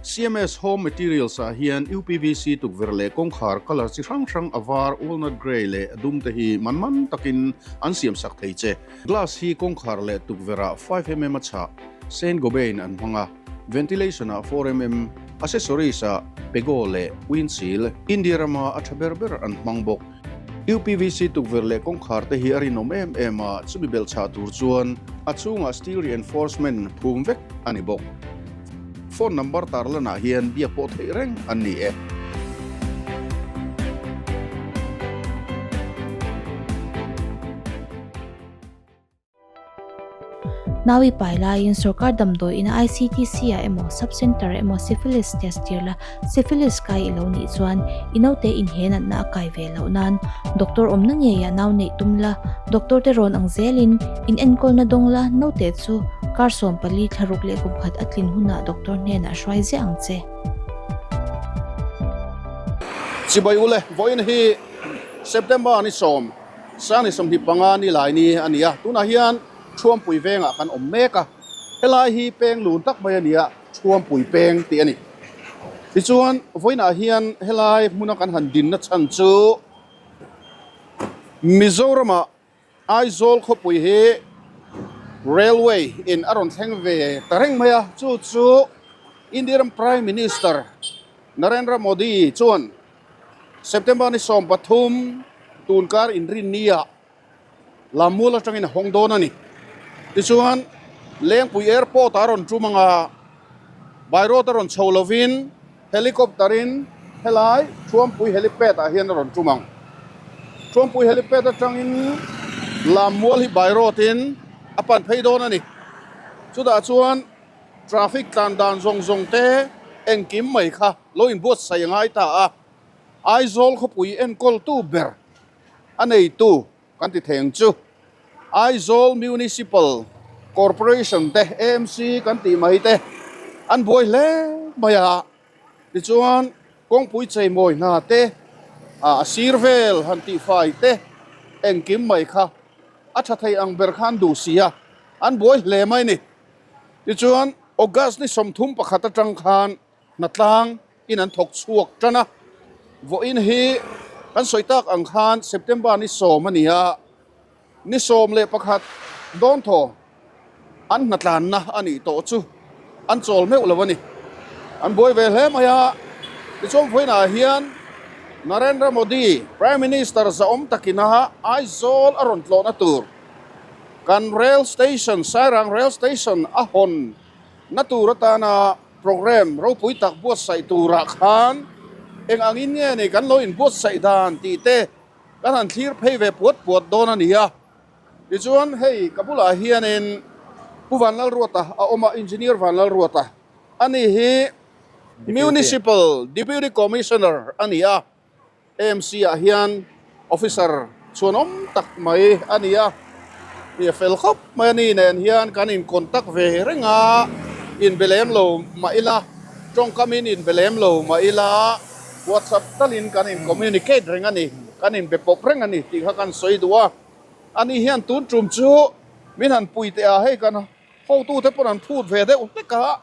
CMS Home Materials ah hian UPVC tukverh leh kawngkhar colour chi hrang hrang a var, walnut grey leh a dum te hi man man takin an siam sak thei che. Glass hi kawngkhar leh tukverh ah 5mm a chhah, Saint Gobain an hmang a, ventilation ah 4mm, accessories ah Pego leh windshield, India rama a tha ber ber an hmang bawk. UPVC tukverh leh kawngkhar te hi a rinawm em em a, chumi belh chhah tur chuan a chhungah steel reinforcement phum vek a ni bawk. Phone number tarlanah hian biak pawh theih reng an ni e. Naui pai laiin sorkar damdawi ina ICTC ah emaw sub centre ah emaw syphilis test tir la, syphilis kai i lo nih chuan i naute inhe natna a kai ve loh nan doctor awmna ngeiah nau neih tum la, doctor te rawn ang zelin in enkawlna dawng la, naute chu kar 14 thlaruk leh kum khat a tlin hunah doctor hnenah hruai ziah ang che. Chibai ule, vawiin hi September ni sawm, Sang ni 25 ni lai ni a ni a, tunah hian Thuampui vengah kan awm mek a, helai hi peng lun tak mai a ni a, Thuampui peng tih a ni. Tichuan, vawiinah hian helai hmuna kan han dinna chhan chu Mizoramah Aizawl khawpui hi Railway in a rawn thleng ve ta reng mai a, chu chu India ram Prime Minister Narendra Modi chuan September ni 13 tunkar inrinnia Lammual atangin a hawng dawn a ni. Tichuan Lengpui Airport ah a rawn tum anga by road a rawn chho lovin Helicopter in helai Thuampui helipad ah hian a rawn tum ang. Thuampui helipad atangin Lammual hi by road in a pan phei dawn a ni. Chutah chuan traffic tlan dan zawng zawng te engkim mai kha lo inbuatsaih a ngai ta a. Aizawl khawpui enkawltu ber a neitu Kan ti thei ang chu. Aizawl Municipal Corporation te, AMC kan tih mai te an buai hle mai a. Tichuan kawngpui cheimawi hna te, a sir vel han tihfai te engkim mai kha a tha thei ang ber kha an duh si a, an buai hle mai a ni. Tichuan August ni 31 atang khan Hnatlang in an thawk chhuak tan a, vawiin hi kan sawi tak ang khan September ni 10 a ni a, ni 11 dawn thaw an hnatlanna a nih tawh chu an chawl meuh lo a ni. An buai ve hle mai a, tichuan vawiinah hian Narendra Modi Prime Minister zahawm takina Aizawl a rawn tlawhna tur kan Rail Station, Sairang Rail Station a hawn na tur atana Programme ropui tak buatsaih turah khan eng angin nge ni kan lo inbuatsaih dan tih te kan han thlir phei ve puat puat dawn a ni a. Tichuan hei ka bulah hianin Pu Vanlalruata a awm a, Engineer Vanlalruata a ni hi Municipal Deputy Commissioner a ni a. AMC ah hian officer chhuanawm tak mai a ni a, mi a fel khawp mai a ni nen hian kan in contact ve reng a, inbe lem lo mah ila, tawngkamin inbe lem lo mah ila, WhatsApp talin kan in communicate reng a ni, kan inbe pawp reng a ni tih kha kan sawi duh a, ani hian tun tum chu min han pui teh a, hei kan hotute pawn an phut ve deuh hlek a,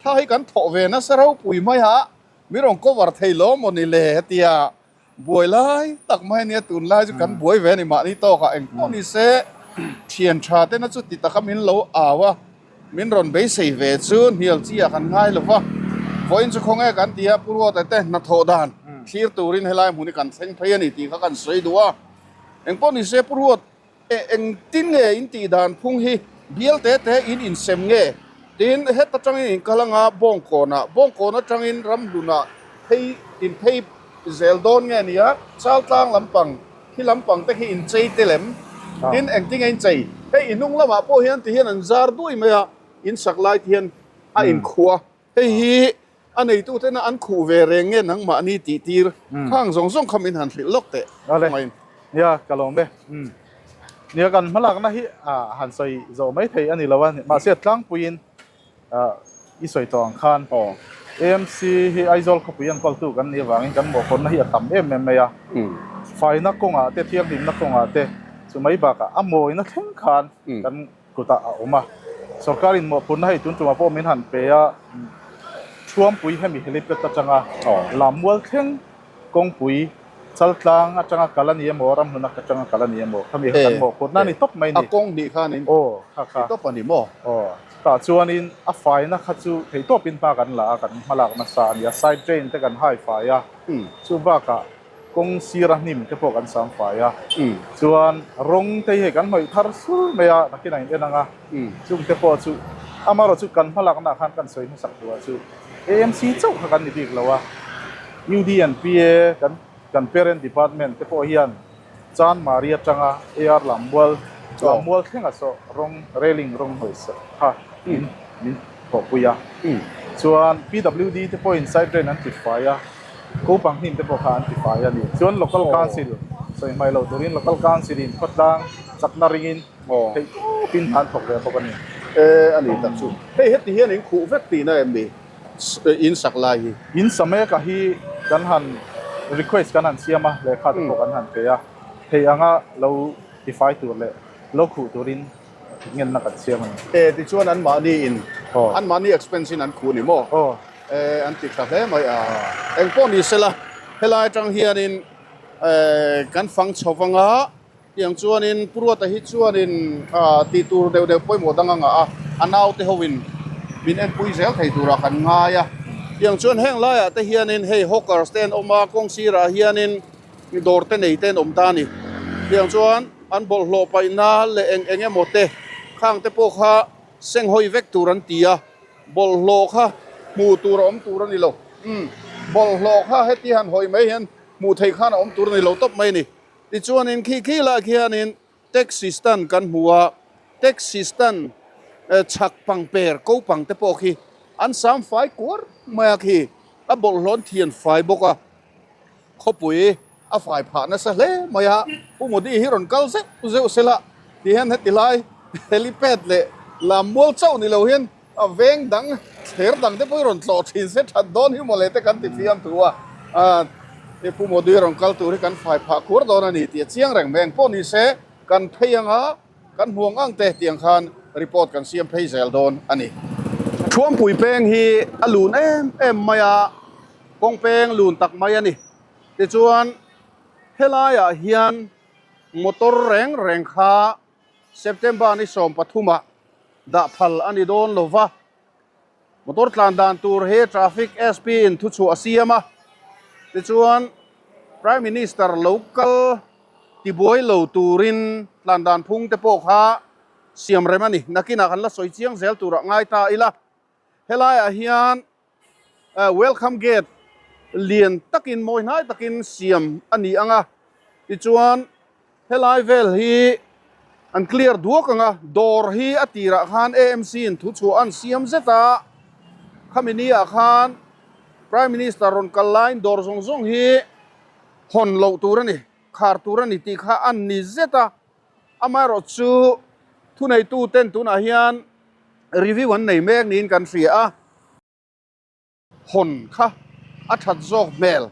thla hi kan thawh ve nasa ropui mai a. Mi rawn cover thei lo maw ni le hetia buai lai tak mai ania tunlai chu kan buai ve a ni mahni tawkah eng pawh ni se thian tha tena chu ti taka min lo au a min rawn beisei ve chu hnial chi ah kan ngai lo va vawiin chu khawnge kan ti a Pu Ruata te hnathawh dan thlir turin helai hmun hi kan thleng phei a ni tih kha kan sawi duh a eng pawh ni se Pu Ruat Engtin nge in tih dan phung hi bial te te in insem nge? Tin, het atangin in kal anga Bawngkawnah, Bawngkawn atangin Ramhlunah phei in phei zel dawn nge nia? Chaltlang lampang khi lampang te khi in chei te lem. Tin, engtin nge in chei? Hei i hnung lamah pawh hian ti hian an zar dui mai a, in sak lai te hian a inkhua. Hei hi a neitutena an khuh ve reng nge nangmahni tih tir khang zawng zawng kha min han hrilh lawk teh. Awle, nia ka lawm e. Nia kan hmalakna hi han sawi zawh mai thei a ni lo a, mahse tlangpuiin i sawi tawh ang khan AMC hi Aizawl khawpui an kawltu kan nih avangin kan mawhpawrhna hi a tam em em mai a, faina kawngah te thianghlimna kawngah te chu mai bakah a mawina thleng khan kan kutah a awm a. Sorkarin mawhphurhna hei tun tumah pawh min han pe a, Thuampui hemi helipad atanga Lammual thleng kawngpui Chaltlang atanga kal a ni emaw, Ramhlun atanga kal a ni emaw khami kha kan mawhphurhna a ni tawp mai ni. A kawng hnih khan in Aw kha kha. Tawp a ni maw? Aw chutah chuanin a faina kha chu theihtawpin hma kan la a, kan hmalak nasa a ni a, side drain te kan hai fai a, chu bakah kawng sira hnim te pawh kan sam fai a, chuan rawng te hi hei kan hnawih thar sur mai a, nakin a in en ang a, chung te pawh chu amaherawh chu kan hmalaknaah khan kan sawi hmasak duh ah chu AMC chauh kha kan ni bik lo a, UD and PA kan kan parent department te pawh hian Chanmari atanga AR Lammual Lammual thlengah saw rawng railing rawng hnawih sak kha min min thawhpui a, chuan PWD te pawhin side drain an ti fai a. Kopang hnim te pawh kha an ti fai a ni. Chuan Local Council sawi hmai loh turin Local Council in khawtlang chakna ringin theih tawpin hna an thawk ve bawk a ni. E a ni tak chu. Hei heti hian in khuh vek tihna em ni in sak lai hi? In sa mek a hi kan han request kan han siam a, lehkha te pawh kan han pe a, thei anga lo tifai tur leh lo khuh turin ngenna kan siam a ni. E tichuan anmahni in anmahni expense in an khuh ni maw? Aw. E an ti tha hle mai a. Eng pawh ni sela helai atang hianin e kan fang chho vang a, tiang chuanin Pu Ruata hi chuanin tih tur deuh deuh pawimawh dang a ngah a, a naute hoin min enpui zel thei turah kan ngai a. Tiang chuan heng laiah te hianin hei hawkers te an awm a, kawng sirah hianin dawr te nei te an awm ta a ni. Tiang chuan an bawlhhlawh paihna leh eng eng emaw te khang te pawh kha senghawi vek tur an ti a. Bawlhhlawh kha hmuh tur a awm tur a ni lo. Umm, bawlhhlawh kha heti han hawi mai hian hmuh theih khan a awm tur a ni lo tawp mai a ni. Tichuanin khi khi lah khianin taxi stand kan hmu a, taxi stand chhak pangper ko pang te pawh khi an sam fai kuar mai a khi a bawlhhlawh an thian fai bawk a, khawpui a fai phah nasa hle mai a, Pu Modi hi rawn kal zeuh zeuh sela ti hian heti lai helipad leh lammual chauh ni lo hian a veng dang thler dang te pawh hi rawn tlawh thin se that dawn hi mawle te kan ti fiam thu a, aah Pu Modi rawn kal tur hi kan fai phah kur dawn a ni tih a chiang reng mai ang pawh ni se kan phei anga kan hmuang ang te tiang khan report kan siam phei zel dawn a ni. Thuampui peng hi a lun em em mai a, kawng peng lun tak mai a ni. Tichuan helaiah hian motor reng reng kha September ni 13 ah dah phal a ni dawn lo va, motor tlan dan tur hi traffic SP in thuchhuah a siam a, tichuan Prime Minister lo kal tibuai lo turin tlan dan phung te pawh kha siam rem a ni. Nakinah kan la sawi chiang zel turah ngai ta ila, helaiah hian Welcome gate lian takin mawi hnai takin siam a ni ang a, tichuan helai vel hi an clear duak ang a, dawr hi a tirah khan AMC in thu chhuah an siam zet a, khami ni ah khan Prime Minister rawn kal laiin dawr zawng zawng hi hawn loh tur a ni, khar tur a ni tih kha an ni zet a, amaherawh chu thuneitu ten tunah hian review an nei mek niin kan hria a. Hawn kha a that zawk hmel.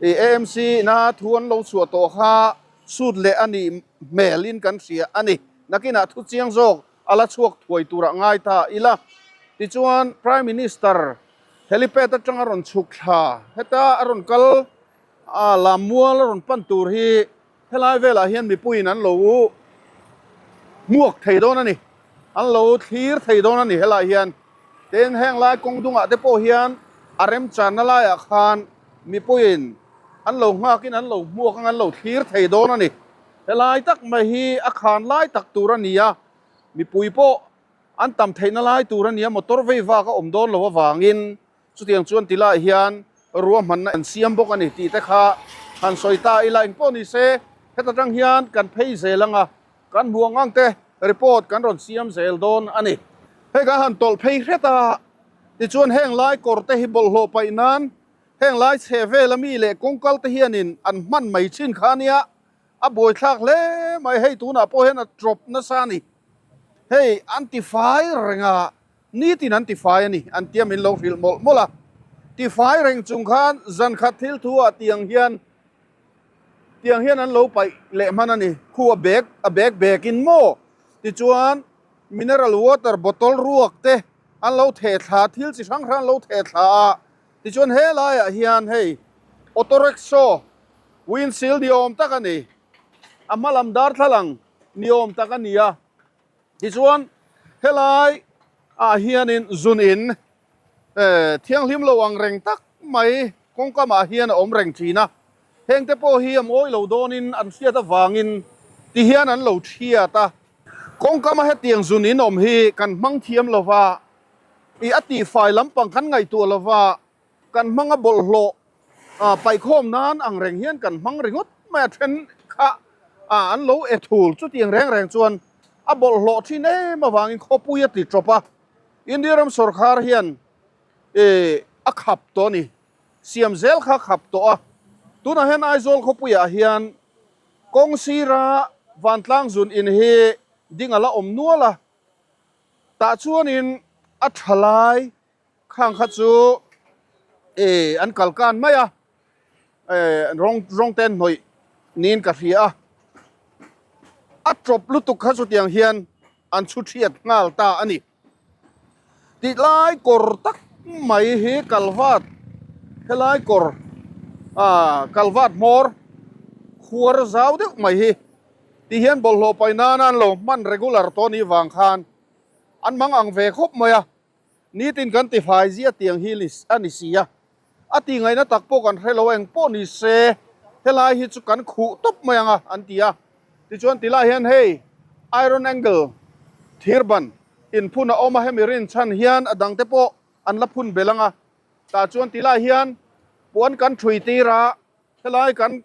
I AMC ina thu an lo chhuah tawh kha sut leh a nih hmelin kan hria a ni. Nakinah thu chiang zawk a la chhuak thuai turah ngai ta ila. Tichuan Prime Minister helipad atanga rawn chhuk thla heta a rawn kal a lammual a rawn pan tur hi Helai velah hian mipuiin an lo hmuak thei dawn a ni, an lo thlir thei dawn a ni helai hian. Tin, heng lai kawng dungah te pawh hian a remchanna laiah khan mipuiin an lo nghakin an lo hmuak ang, an lo thlir thei dawn a ni. Helai tak mai hi a khan lai tak tur a ni a, mipui pawh an tam theihna lai tur a ni a, motor vei vak a awm dawn loh avangin Chutiang chuan ti lai hian ruahmanna an siam bawk a ni tih te kha han sawi ta ila engpawh ni se heta tang hian kan phei zel ang a, kan hmuh ang ang te report kan rawn siam zel dawn a ni. Hei kan han tawlh phei hret a, tichuan heng lai kawr te hi bawlhhlawh paih nan heng lai chhe vel ami leh kawngkal te hianin an hman mai thin kha a nia, a buaithlak hle mai hei tunah pawh hian a tawp nasa a ni. Hei an tifai reng a. Nitin an tifai a ni, an tia min lo hrilh mawlh mawlh a. Tifai reng chung khan zan khat thil thu ah tiang hian tiang hian an lo paih leh hman a ni. Khu a bag a bag bag in maw? Tichuan mineral water bottle ruak te. an lo theh thla thil chi hrang hrang an lo theh thla a tichuan helaiah hian hei auto rickshaw windshield ni awm tak a ni a hma lam darthlalang ni awm tak a ni a tichuan helai ah hianin zun in eh thianghlim lo ang reng tak mai kawngkam ah hian a awm reng thin a heng te pawh hi a mawi lo dawnin an hriat avangin ti hian an lo thiat a. Kawngkama hetiang zun in awm hi kan hmang thiam lo va, i a tihfai lampang kan ngaihtuah lo va, kan hmang a bawlhhlawh paihkhawm nan ang reng hian kan hmang ringawt mai a, then kha an lo e thul chutiang reng reng chuan a bawlhhlawh thin em avangin khawpui a ti tawp a, India ram sawrkhar hian a khap tawh a ni, siam zel kha a khap tawh a, tunah hian Aizawl khawpuiah hian Kawng sira vantlang zun in hi ding a la awm nual a, tah chuanin a tha lai khang kha chu eh an kal kan mai a, eh rawng rawng te an hnawih niin ka hria a, a tawp lutuk kha chutiang hian an chhu thiat nghal ta a ni. Tih lai kawr tak mai hi kalvat helai kawr ah kalvat hmawr khuar zau deuh mai hi ti hian bawlhhlawh paih nana an lo hman regular tawh anih vang khan an mang ang ve khawp mai a nitin kan ti fai zia tiang hi a ni si a. A tih ngaihna tak pawh kan hre lo a, eng pawh ni se helai hi chu kan khuh tawp mai ang a an ti a. Tichuan ti lai hian hei iron angle thir ban inphun a awm a, hemi rin chhan hian a dangte pawh an la phun belh ang a. Tah chuan ti lai hian puan kan thui tir a, Helai kan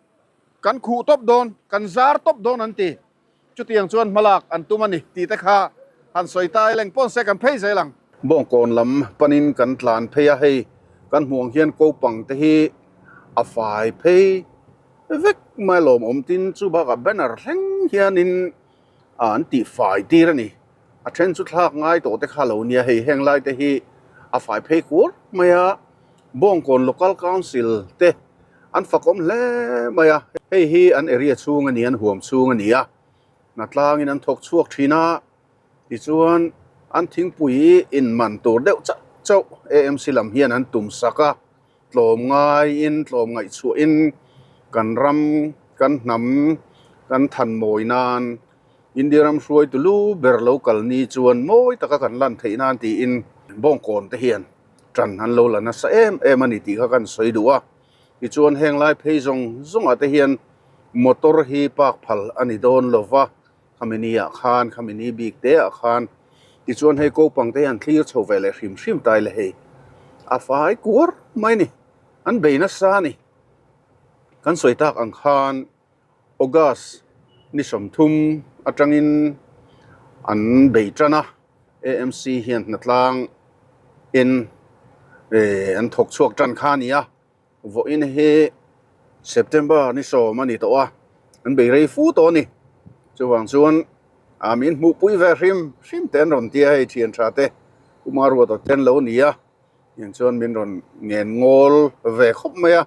kan khuh tawp dawn, kan zar tawp dawn an ti. Chutiang chuan hmalak an tum a ni tih te kha han sawi ta ila engpawn se kan phei zel ang. Bawngkawn lam panin kan tlan phei a, hei kan hmuh ang hian kopang te hi a fai phei vek mai lawmawm tin chu bakah banner thleng hianin an tih fai tir a ni. A then chu thlak ngai tawh te kha lo nia, hei heng lai te hi a fai phei kuar mai a. Bawngkawn Local Council te an fakawm hle mai a, hei hi an area chhung a ni, an huam chhung a ni a, hnatlangin an thawk chhuak thin a, tichuan an thingpui in man tur deuh chauh chauh AMC lam hian an tum sak a, tlawm ngaiin tlawm ngaihchhuahin kan ram, kan hnam, kan than mawi nan India ram hruaitu lu ber lo kal ni chuan mawi taka kan lan theih nan tiin Bawngkawn te hian ṭan an lo la nasa em em a ni tih kha kan sawi duh a, tichuan heng lai phei zawng zawngah te hian motor hi park phal a ni dawn lo va, khami ni ah khan khami ni bik te ah khan tichuan hei kopang te hi an thlir chho ve leh hrim hrim tai le hei a fai kuar mai a ni, an bei nasa a ni, kan sawi tak ang khan. August ni 30 atangin an bei tan a, AMC hian hnatlang in an thawk chhuak tan kha a ni a, vawiin hi September ni 10 a ni tawh a, an bei rei fu tawh a ni. Chuvang chuan a min hmuhpui ve hrim hrim te an rawn tia hei thian tha te Kumar Ruata te an lo ni a, tiang chuan min rawn ngen ngawl ve khawp mai a.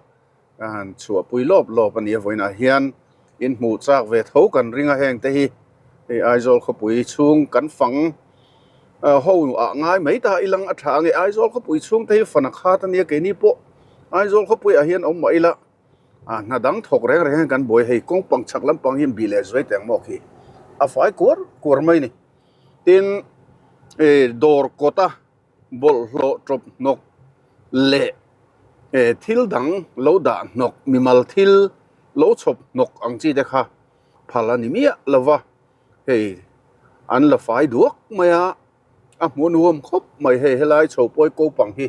Ka han chhuahpui lawp lawp a ni a vawiinah hian in hmuh chak ve tho kan ring a heng te hi hei Aizawl khawpui chhung kan fang ho ah ngai mai ta ilang a tha ange Aizawl khawpui chhung te hi fan a khat a nia keini pawh Aizawl khawpui ah hian awm mah ila a hna dang thawk reng reng hian kan buai hei kawng pang chhak lampang hi bih leh zuai teng maw khi a fai kuar kuar mai a ni tin ih dawr kawt a. Bawlhhlawh tawp hnawk leh thil dang lo dah hnawk, mimal thil lo chhawp hnawk ang chi te kha phal a ni miah lo va, hei an la fai duak mai a, a hmuh nuam khawp mai hei helai chho pawi kopang hi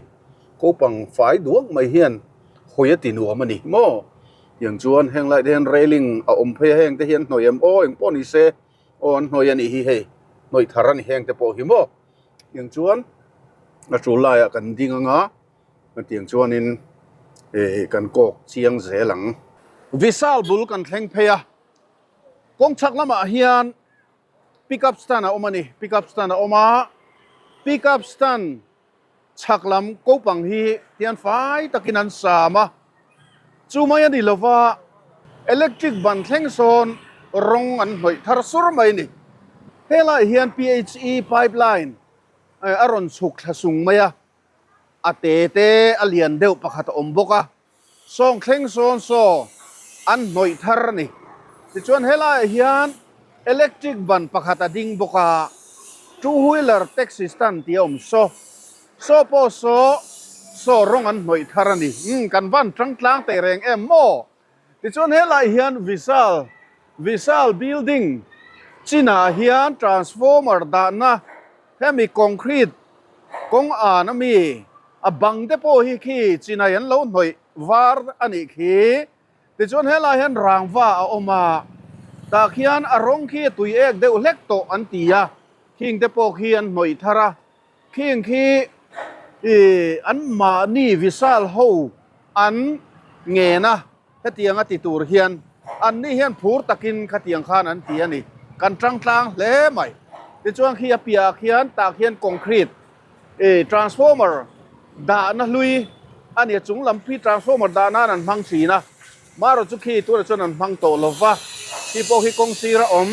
kopang fai duak mai hian hawi a ti nuam a ni maw tiang chuan heng lai te hian railing a awm phei a heng te hian hnawih em aw engpawh ni se aw an hnawih a nih hi hei hnawih thar a ni heng te pawh hi maw. Tiang chuan a tul laiah kan ding anga tiang chuanin eh kan kawk chiang zel ang. Vishal bul kan thleng phei a, kawng chhak lamah hian pick up stand a awm a ni, pick up stand a awm a, pick up stand chhak lam kopang hi tian fai takin an sam a, chu mai a ni lova electric ban thleng sawn rawng an hnawih thar sur mai a ni. Helaiah hian PHE pipeline. a rawn chhuk thla sung mai a, a te te a lian deuh pakhat a awm bawk a, sawng thleng sawn saw an hnawih thar a ni. Tichuan helaiah hian electric ban pakhat a ding bawk a, two wheeler taxi stand tih a awm saw, saw pawh saw saw rawng an hnawih thar a ni. Umm kan van tang tlang teh reng em maw? Tichuan helaiah hian Vishal Vishal building chinah hian transformer dahna hemi concrete kawng an ami a bang te pawh hi khi chinai an lo hnawih var a nih khi. Tichuan helaiah hian rangva a awm a, tah khian a rawng khi a tui ek deuh hlek tawh an ti a, khing te pawh khi an hnawih thar a, khing khi ih an mahni Vishal ho an ngen a, hetiang a ti tur hian an ni hian phur takin khatiang khan an ti a ni. Kan tang tlang hle mai. Tichuan khi a piahah khian tah khian concrete ih transformer dahna hlui a ni a, chung lam khi transformer dah nan an hmang thin a, marawh chu khi tunah chuan an hmang tawh lo va, khi pawh khi kawng sir a awm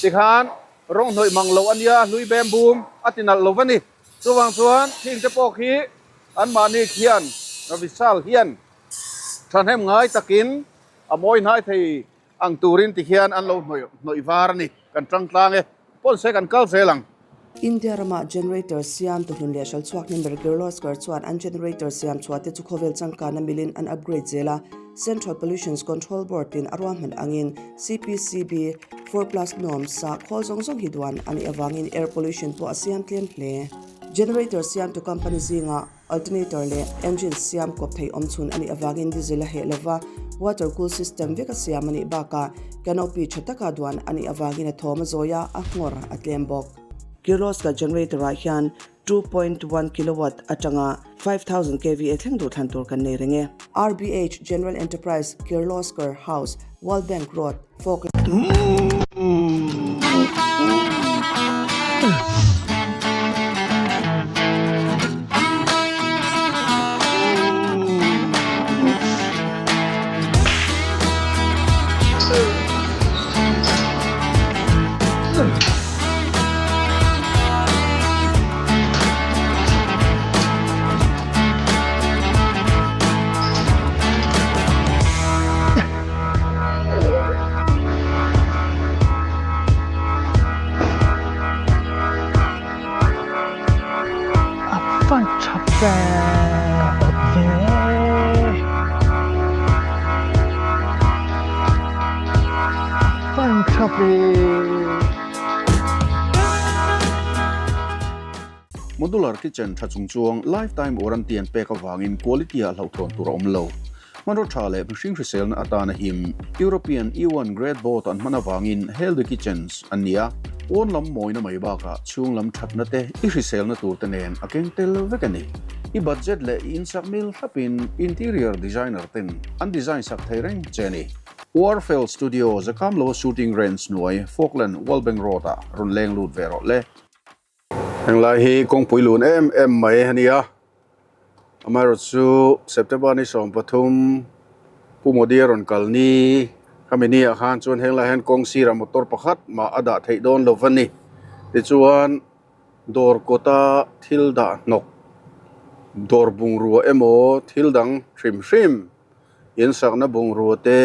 tikhan rawng hnawih mang loh a nia, hlui bem bum a ti nalh lo va ni. Chuvang chuan khing te pawh khi anmahni khian Vishal hian Thahnem ngai takin a mawi hnai thei ang turin ti hian an lo hnawih var a ni. Kan tang tlang e. Pawn se kan kal zel ang. India rama generator siam tuhlun leh hralchhuak member Kirloskar chuan an generator siam chhuah te chu khawvel changkana milin an upgrade zel a, Central Pollutions Control Board tin a ruahman angin CPCB 4 Plus norms ah khawl zawng zawng hi duan a nih avangin air pollution pawh a siam tlem hle. Generator siamtu company zingah Alternator leh engine siam kawp thei awm chhun a nih avangin diesel a heh lova, water cool system vek a siam a nih bakah canopy tha taka duan a nih avangin a thawm a zawi a, a nghawr a tlem bawk. Kirloskar generator ah hian 2.1 kilowatt atanga 5000 kva thleng duh thlan tur kan nei reng e. RBH General Enterprise Kirloskar House, World Bank Road, Falkland. A fan tha ve ka awt ve a fan tha ve. Modular kitchen tha chung chuang lifetime warranty an pek avangin quality ah hlauhthawn tur a awm lo. Hmanraw tha leh mihring hriselna atana him European E1 grade board an hman avangin Healthy Kitchens an ni a, pawn lam mawina mai bakah chhung lam thatna te i hriselna tur te nen a keng tel vek a ni. I budget leh i insak mil thlapin interior designer ten an design sak thei reng che a ni. Warfel Studio Zakamlo Shooting Range hnuai Falkland Wallbank Road ah rawn leng lut ve rawh le. Henglai hi kawngpui lun em em mai a nia amaherawh chu September ni 13 Pu Modi a rawn kal ni khami ni ah khan chuan henglai hian kawng sirah motor pakhat mah a dah theih dawn lo va ni tichuan dawr kawta thil dah hnawk dawr bungrua emaw thil dang hrim hrim insakna bungrua te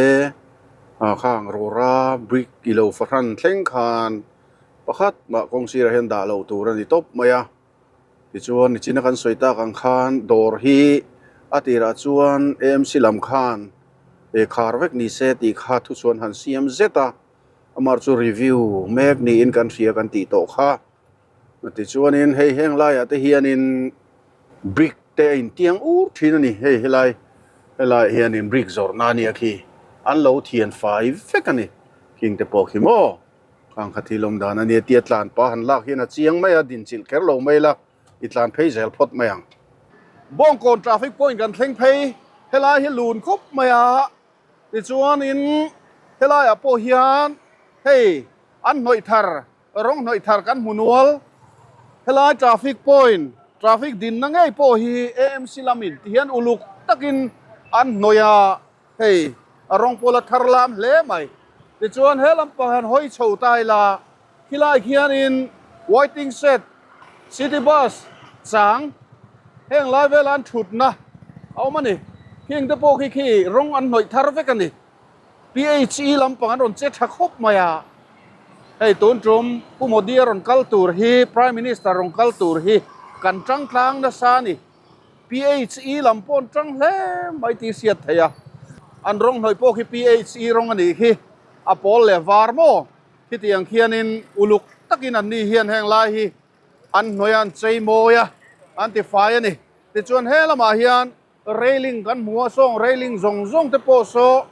ah khang rawra brick ilo fahran thleng khan. Pakhat mah kawng sirah hian dah loh tur a ni tawp mai a, tichuan nichina kan sawi tak ang khan dawr hi a tirah chuan AMC lam khan eh khar vek ni se tih kha thu chuan han siam zet a, amah chu review mek niin kan hria kan tih tawh kha, tichuanin hei heng laiah te hianin brick te a intiang ur thin a ni, hei helai helaiah hianin brick zawrhna a nia khi an lo thian fai vek a ni khing te pawh khi maw. Khang kha thil awm dan a nia tia tlan pa han lak hian a chiang mai a, dinchilh kher lo mai la, i tlan phei zel phawt mai ang. Bawngkawn traffic point kan thleng phei, helai hi lun khawp mai a, tichuanin helaiah pawh hian hei an hnawih thar, rawng hnawih thar kan hmu nual. Helai traffic point, traffic dinna ngei pawh hi AMC lamin tihian uluk takin an hnawih a. Hei a rawng pawl a thar lam hle mai. Tichuan he lampang hian hawi chho ta ila khilai khianin waiting shed City bus chang heng lai vela an thutna a awm a ni. Khing te pawh khi khi rawng an hnawih thar vek a ni. PHE lampang an rawn che tha khawp mai a. Hei tun tum Pu Modi a rawn kal tur hi Prime Minister rawn kal tur hi kan tang tlang nasa a ni. PHE lam pawh an tang hle mai tih hriat theih a. An rawng hnawih pawh khi PHE rawng a nih khi a pawl leh var maw? Khitiang khianin uluk takin an ni hian heng lai hi an hnawih a, an chei mawi a, an ti fai a ni. Tichuan he lamah hian railing kan hmu a, sawng railing zawng zawng te pawh saw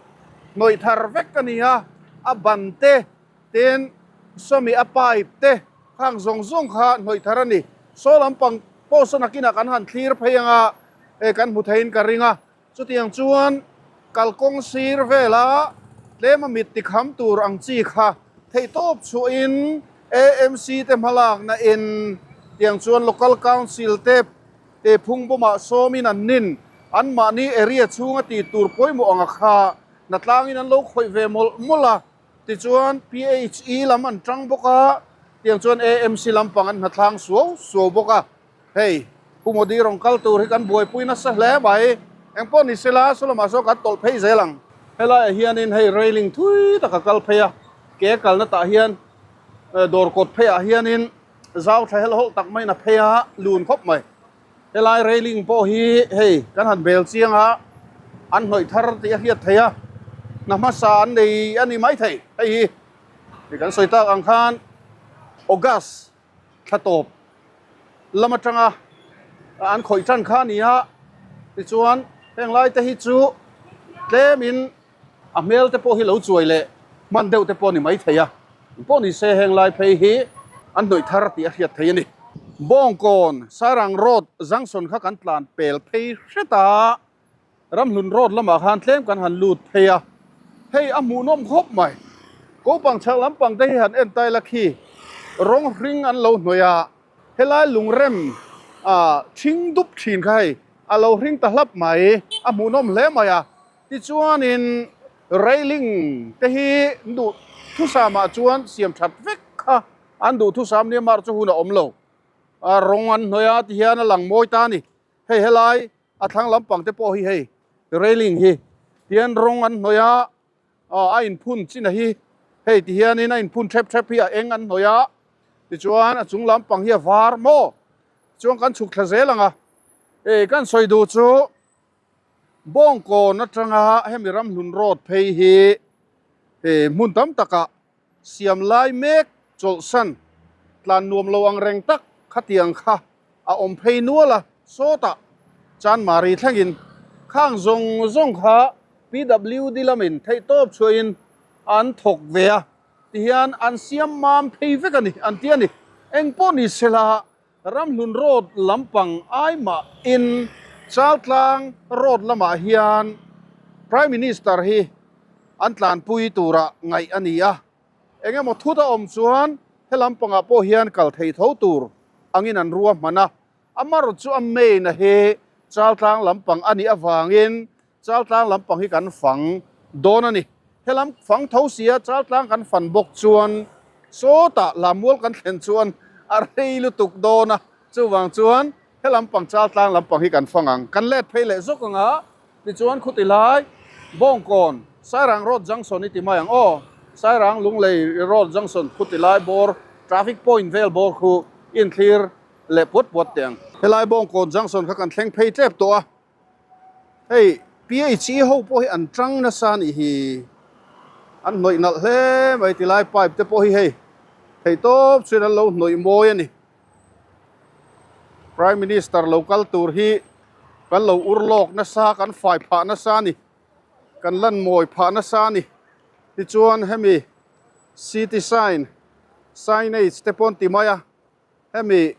hnawih thar vek a ni a, a ban te tin sawmi a pipe te khang zawng zawng kha hnawih thar a ni. Saw lampang pawh saw nakinah kan han thlir phei ang a, hei kan hmu theiin ka ring a. Chutiang chuan kalkawng sir vela tlema mit tikham tur ang chi kha theihtawp chhuahin AMC te hmalakna in tiang chuan Local Council te phung bawmah sawmin an nin anmahni area chhunga tih tur pawimawh anga kha hnatlangin an lo khawih ve mawlh mawlh a. Tichuan PHE lam an tang bawk a, tiang chuan AMC lampang an hnathlang suau suau bawk a. Hei, Pu Modi rawn kal tur hi kan buaipui nasa hle mai. Engpawh ni sela, saw lamah saw kan tawlh phei zel ang. Helaiah hianin hei railing thui tak a kal phei a, ke kalna tah hian dawr kawt pheiah hianin zau tha helh hawlh tak maiin a phei a, lun khawp mai. Helai railing pawh hi hei kan han bel chiang a, an hnawih thar tih a hriat theih a, hna hmasa an nei a ni maithei. Hei hi hei kan sawi tak ang khan August thla tawp lam atanga an khawih tan kha a ni a, tichuan heng lai te hi chu tlemin a hmel te pawh hi lo chuai leh hman deuh te pawh a ni maithei a, pawh ni se heng lai phei hi an hnawih thar tih a hriat theih a ni. Bawngkawn Sairang Road Junction kha kan tlan pel phei hret a. Ramhlun road lamah khan tlem kan han lut phei a, hei a hmuhnawm khawp mai. Kopang chhak lampang te hi han en tai la khi rawng hring an lo hnawih a, helai lungrem ah thing dup thin kha hei a lo hring ta hlap mai, a hmuhnawm hle mai a. Tichuanin railing te hi duh thusamah chuan siam that vek kha an duh thusam nia mar chu hun a awm lo, a rawng an hnawih a tihian a lang mawi ta a ni. Hei helai A thlang lampang te pawh hi hei railing hi tian rawng an hnawih a, aw a inphun chin a hi hei ti hianin a inphun thep thep hi a eng an hnawih a, tichuan a chung lampang hi a var maw chuan kan chhuk thla zel ang a, e kan sawi duh chu Bawngkawn atanga hemi Ramhlun road phei hi e hmun tam takah Siam lai mek chawlhsan tlan nuam lo ang reng tak khatiang kha a awm phei nual a, sawtah Chanmari thlengin khang zawng zawng kha PWD lamin theihtawp chhuahin an thawk ve a, tihian an siam mam phei vek a ni an ti a ni. Engpawh ni sela Ramhlun road lampang aimahin Chaltlang road lamah hian Prime Minister hi an tlanpui tura ngaih a ni a, eng emaw thut a awm chuan he lampangah pawh hian kal thei tho tur angin an ruahman a, amarawh chu a main a hi Chaltlang lampang a nih avangin Chaltlang lampang hi kan fang dawn a ni. Helam fang tho sia Chaltlang kan fan bawk chuan sawtah Lammual kan thlen chuan a rei lutuk dawn a, chuvang chuan helam pang Chaltlang lampang hi kan fang ang. Kan let phei leh zawk ang a, tichuan khuti lai Bawngkawn Sairang Road Junction i ti mai ang aw, Sairang Lunglei Road Junction khuti lai bawr traffic point vel bawr khu inthlir leh puat puat teh ang. Helai Bawngkawn Junction kha kan thleng phei tep tawh a. Hei PHE ho pawh hi an tang nasa a nih hi, an hnawih nalh hle mai tilai pipe te pawh hi hei theih tawp chuan an lo hnawih mawi a ni. Prime Minister lo kal tur hi kan lo ur lawk nasa kan fai phah nasa a ni, kan lan mawi phah nasa a ni. Tichuan hemi city sign signage te pawh an ti mai a. Hemi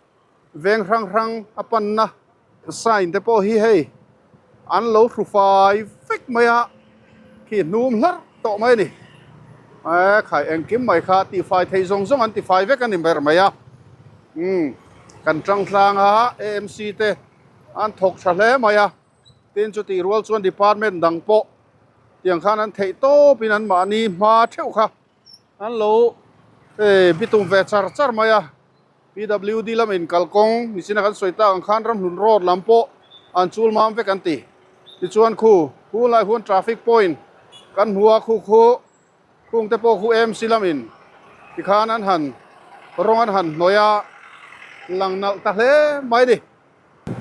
veng hrang hrang a panna sign te pawh hi hei an lo hru fai vek mai a, khi hnum hlarh tawh mai a ni. Eee khai engkim mai kha tihfai thei zawng zawng an tifai vek a ni ber mai a. Umm kan tang tlang a AMC te an thawk tha hle mai a, tin chutih rual chuan department dang pawh tiang khan an theih tawpin an mahni hma theuh kha. An lo bitum ve char char mai a. PWD lamin kalkawng nichina kan sawi tak ang khan Ramhlun road lam pawh an chul mam vek an ti. Tichuan khu hunlai huan traffic point kan hmu a, khu khu khung te pawh khu AMC lamin tikhan an han rawng an han hnawih a, lang nalh ta hle mai a ni.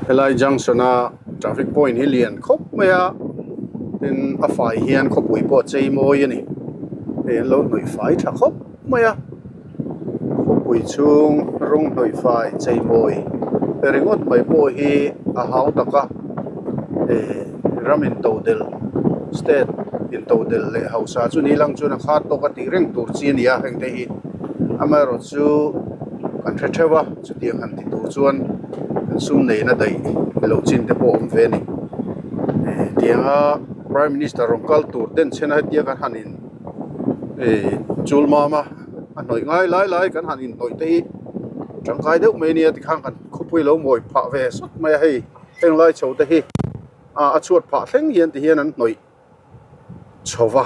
Helai junction a traffic point hi lian khawp mai a, tin a fai hian khawpui pawh a chei mawi a ni. Hei an lo hnawih fai tha khawp mai a, khawpui chhung rawng hnawih fai chei mawi ringawt mai pawh hi a hau tak a, eh ram intodelh state intodelh leh hausa chu ni lang chuan a khat tawk a tih reng tur chi a ni a heng te hi amaherawhchu chu kan hre theuh a. Chutiang han ti tur chuan kan sum neihna daih loh chin te pawh a awm ve a ni. Tianga Prime Minister rawn kal tur den chhen a hetia kan han in eh chul mam a, a hnawih ngai lai lai kan han inhnawih te hi tangkai deuh mai a nia tikhan kan khawpui lo mawi phah ve sawt mai a hei heng lai chho te hi a chhuat phah thleng hian ti hian an hnawih chho va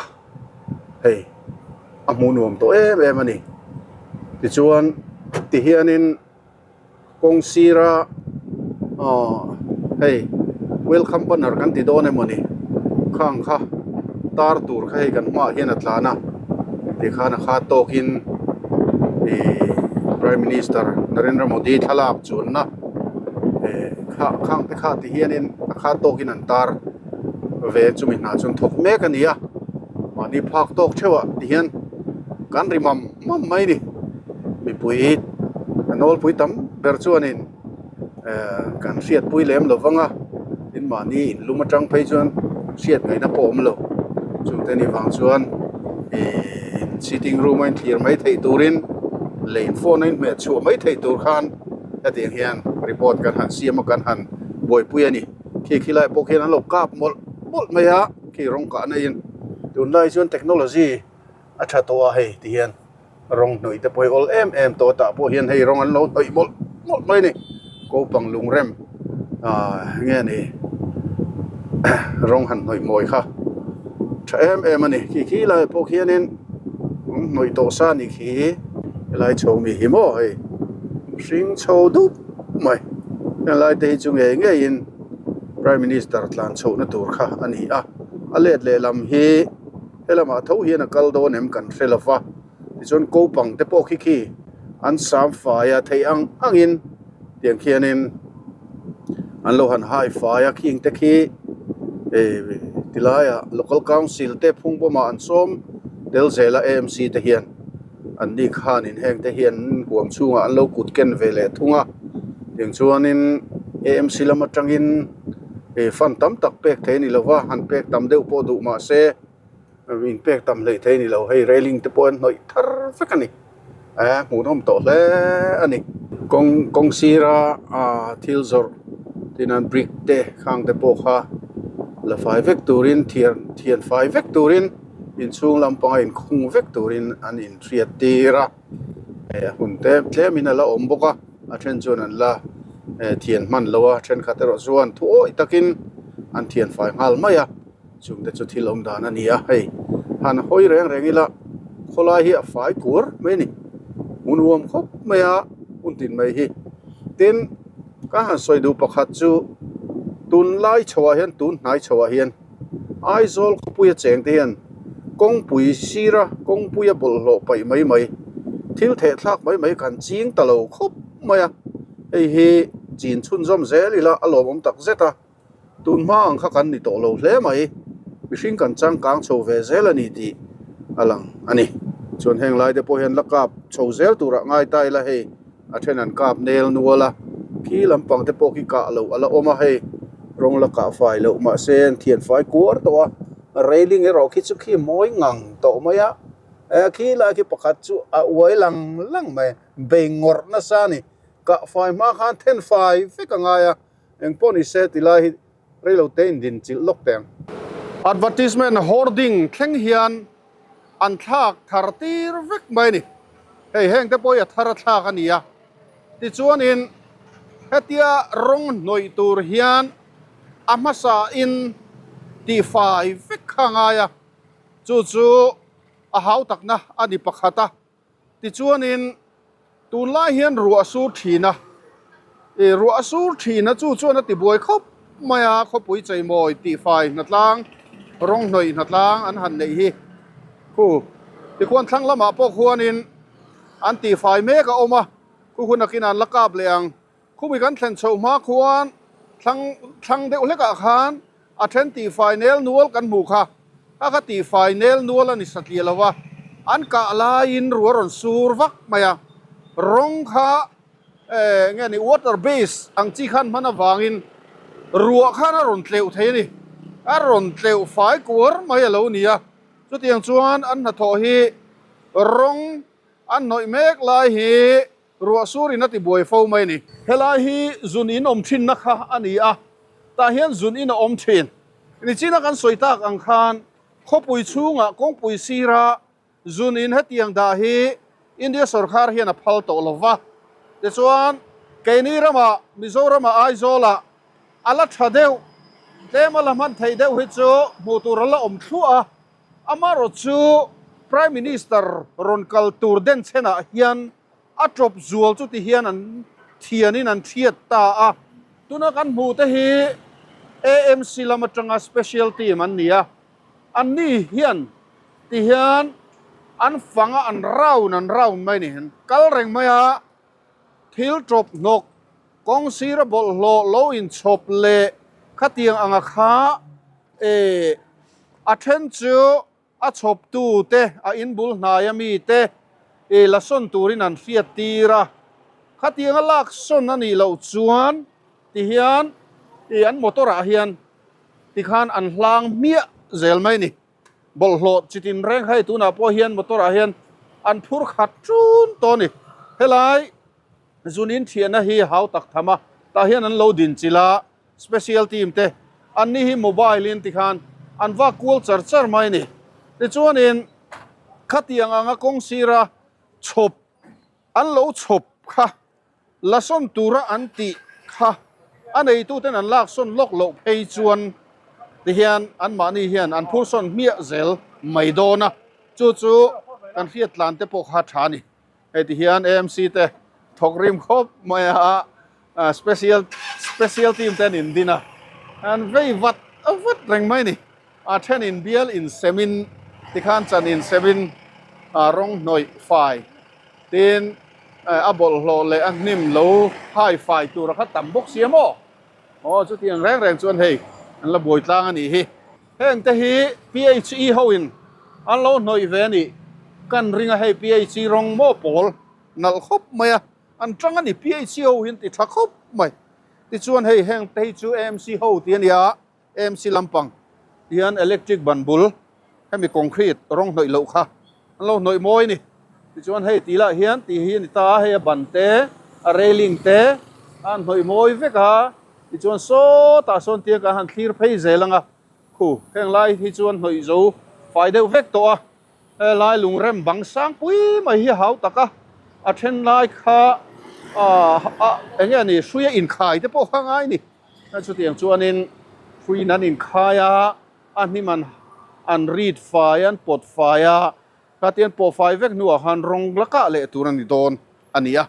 hei a hmuh nuam tawh em em a ni tichuan tihianin kawng sira aw hei welcome banner kan ti dawn emaw ni khang kha tar tur kha hei kan hmaah hian a tlan a tikhan a khat tawkin ihh prime minister Narendra Modi thlalak chuanna eh kha khang te kha tihianin a khat tawkin an tar. Ve chumi hna chuan thawk mek a ni a, mahni phak tawk theuh ah ti hian kan ri mam mam mai a ni. Mipui a nawlpui tam ber chuanin eh kan hriatpui lem lo vang a, tin mahni inlum atang phei chuan hriat ngaihna pawh a awm lo. Chungte ni vang chuan ihh sitting room a inthlir mai theih turin leh in phone a inhmeh chhuah mai theih tur khan hetiang hian report kan han siam a kan han buaipui a ni. Khi khi lai pawh khian an lo kap mawlh mawlh mai a khi rawng kah na in tunlai chuan technology a tha tawh a hei ti hian rawng hnawih te pawh hi awl em em tawh a tah pawh hian hei rawng an lo hnawih mawlh mawlh mai a ni kopang lungrem ah nge ni rawng han hnawih mawi kha tha em em a ni khi khi lai pawh khianin an hnawih tawh sa a nih khi helai chho mi hi maw hei hring chho dup. mai helai te hi chu ngei ngeiin prime minister tlan chhohna tur kha a ni a a let lehlam hi helamah tho hian a kal dawn em kan hre lo va tichuan kopang te pawh khi khi an sam fai a theih ang angin tiang khianin an lo han hai fai a khing te khi eh tilaiah local council te phung bawmah an sawm tel zel a AMC te hian. An ni khanin heng te hian huam chhungah an lo kut ken ve leh thung a, tiang chuanin AMC lam atangin ih fund tam tak pek thei a ni lo va, han pek tam deuh pawh duh mah se in pek tam hleih thei a ni lo, hei railing te pawh an hnawih thar vek a ni, eh hmuhnawm tawh hle a ni. Kawng kawng sira ah thil zawrh tin an brick te khang te pawh kha la fai vek turin thian thian fai vek turin. Inchhung lampanga inkhung vek turin an inhriat tir a, eh hun te tlemin a la awm bawk a, a then chuan an la eh thian hman lo a, thenkhat erawh chuan thu awih takin an thian fai nghal mai a, chungte chu thil awm dan a ni a, hei han hawi reng reng ila khawlai hi a fai kur mai a ni, hmun huam khawp mai a hun tin mai hi, tin ka han sawi duh pakhat chu tunlai chhoah hian tun hnai chhoah hian. Aizawl khawpuia cheng te hian kawngpui sira kawngpuia bawlhhlawh paih mai mai thil theh thlak mai mai kan ching ta lo khawp mai a, hei hi chin chhunzawm zel ila a lawmawm tak zet a, tun hma ang kha kan ni tawh lo hle mai, mihring kan changkang chho ve zel a ni tih a lang a ni. Chuan heng lai te pawh hian la kap chho zel turah ngai ta ila hei. A then an kap nel nual a, khi lampang te pawh khi kah loh a la awm a hei, rawng la kah fai loh mahse an thian fai kuar tawh a, railing erawh khi chu khi mawi ngang tawh mai a, eh khi lai khi pakhat chu a uai lang lang mai, bei ngawrh nasa a ni, kah fai hma khan then fai vek a ngai a, engpawh ni se ti lai hi reilo te in din chilh lawk teh ang. Advertisement hoarding thleng hian an thlak thar tir vek mai a ni. Hei heng te pawh hi a thar a thlak a ni a, tichuanin hetia rawng hnawih tur hian a hmasa in tihfai vek kha a ngai a, chu chu a hau takna a ni pakhat a, tichuanin. Tunlai hian ruah a sur thin a, ih ruah a sur thin a chu chuan a ti buai khawp mai a, khawpui cheimawi tihfai hnatlang rawng hnawih hnatlang an han neih hi khu tikhuan thlang lamah pawh khuanin an tihfai mek a awm a, khu hun akin an la kap leh ang. Khumi kan thlen chhoh hma khuan thlang thlang deuh hlekah khan a then tihfai nel nual kan hmuh kha. Kha kha tihfai nel nual a ni satliah lo va, an kah laiin ruah rawn sur vak mai a. Rawng kha eh nge ni water base ang chi khan hman avangin ruah khan a rawn tleuh thei a ni. A rawn tleuh fai kuar mai a lo ni a. Chutiang chuan an hnathawh hi rawng an hnawih mek lai hi Ruah surin a ti buai fo mai a ni. Helai hi zun in awm thinna kha a ni a, tah hian zun in a awm thin. Nichina kan sawi tak ang khan khawpui chhungah kawngpui sira zun in hetiang dah hi India sorkar hian a phal tawh lo va. Tichuan, keini ramah, Mizoramah Aizawlah a la tha deuh, tlem a la hman theih deuh hi chu hmuh tur a la awm thluah a. Amaherawh chu Prime Minister rawn kal tur denchhenah hian a tawp zual chu ti hian an thianin an thiat ta a. Tuna kan hmuh te hi AMC lam atanga special team an ni a, anni hian ti hian an fang a, an round an round mai ni, an kal reng mai a, thil tawp hnawk kawng sira bawlhhlawh lo inchhawp leh khatiang anga kha E, a then chu a chhawptu te, a inbul hnaia mi te e la sawn turin an hriat tir a. Khatianga lak sawn a nih loh chuan tihian e an motor ah hian tikhan an hlang hmiah zel mai a ni. Bawlhhlawh chi tin reng kha hei tunah pawh hian motor ah hian an phur khat ṭun tawh a ni. Helai zunin thiahna hi hau tak tham a, tah hian an lo din chilh a. Special team te an ni hi mobile in tikhan an vak kual char char mai a ni. Tichuanin khatiang anga kawng sira chhawp an lo chhawp kha la sawn tura an tih kha a neituten an lak sawn lawk loh phei chuan tihian anmahni hian an phur sawn hmiah zel mai dawn a, chu chu kan hriat tlan te pawh kha tha a ni. Hei ti hian AMC te thawk rim khawp mai a. Special special team te an indin a, an vei vat vat reng mai a ni. A thenin bial insemin tikhan chan insemin rawng hnawih fai tin a bawlhhlawh leh a hnim lo hai fai tur a kha tam bawk si a maw? Aw chutiang reng reng chuan hei an la buai tlang a nih hi. Heng te hi PHE ho in an lo hnawih ve a nih kan ring a, hei PHE rawng maw pawl nalh khawp mai a. An tang a ni, PHC ho hi an ti tha khawp mai. Tichuan hei heng te hi chu AMC ho tih a nia, AMC lampang hian electric ban bul hemi concrete rawng hnawih loh kha an lo hnawih mawi a ni. Tichuan hei tih lah hian tih hi a ni ta a, hei a ban te, a railing te a an hnawih mawi vek a, tichuan sawtah sawn tiang kan han thlir phei zel ang a, khu heng lai hi chuan hnawih zo fai deuh vek tawh a. Helai lungrem bang sang pui mai hi a hau tak a, a then lai kha ah eng nge ni hrui a inkhai te pawh kha a ngai ni. Chutiang chuanin hruiin an inkhai a, a hnim an an rit fai a, an pawt fai a, khatiang pawh fai vek hnuah khan rawng la kah leh tur a ni dawn a ni a.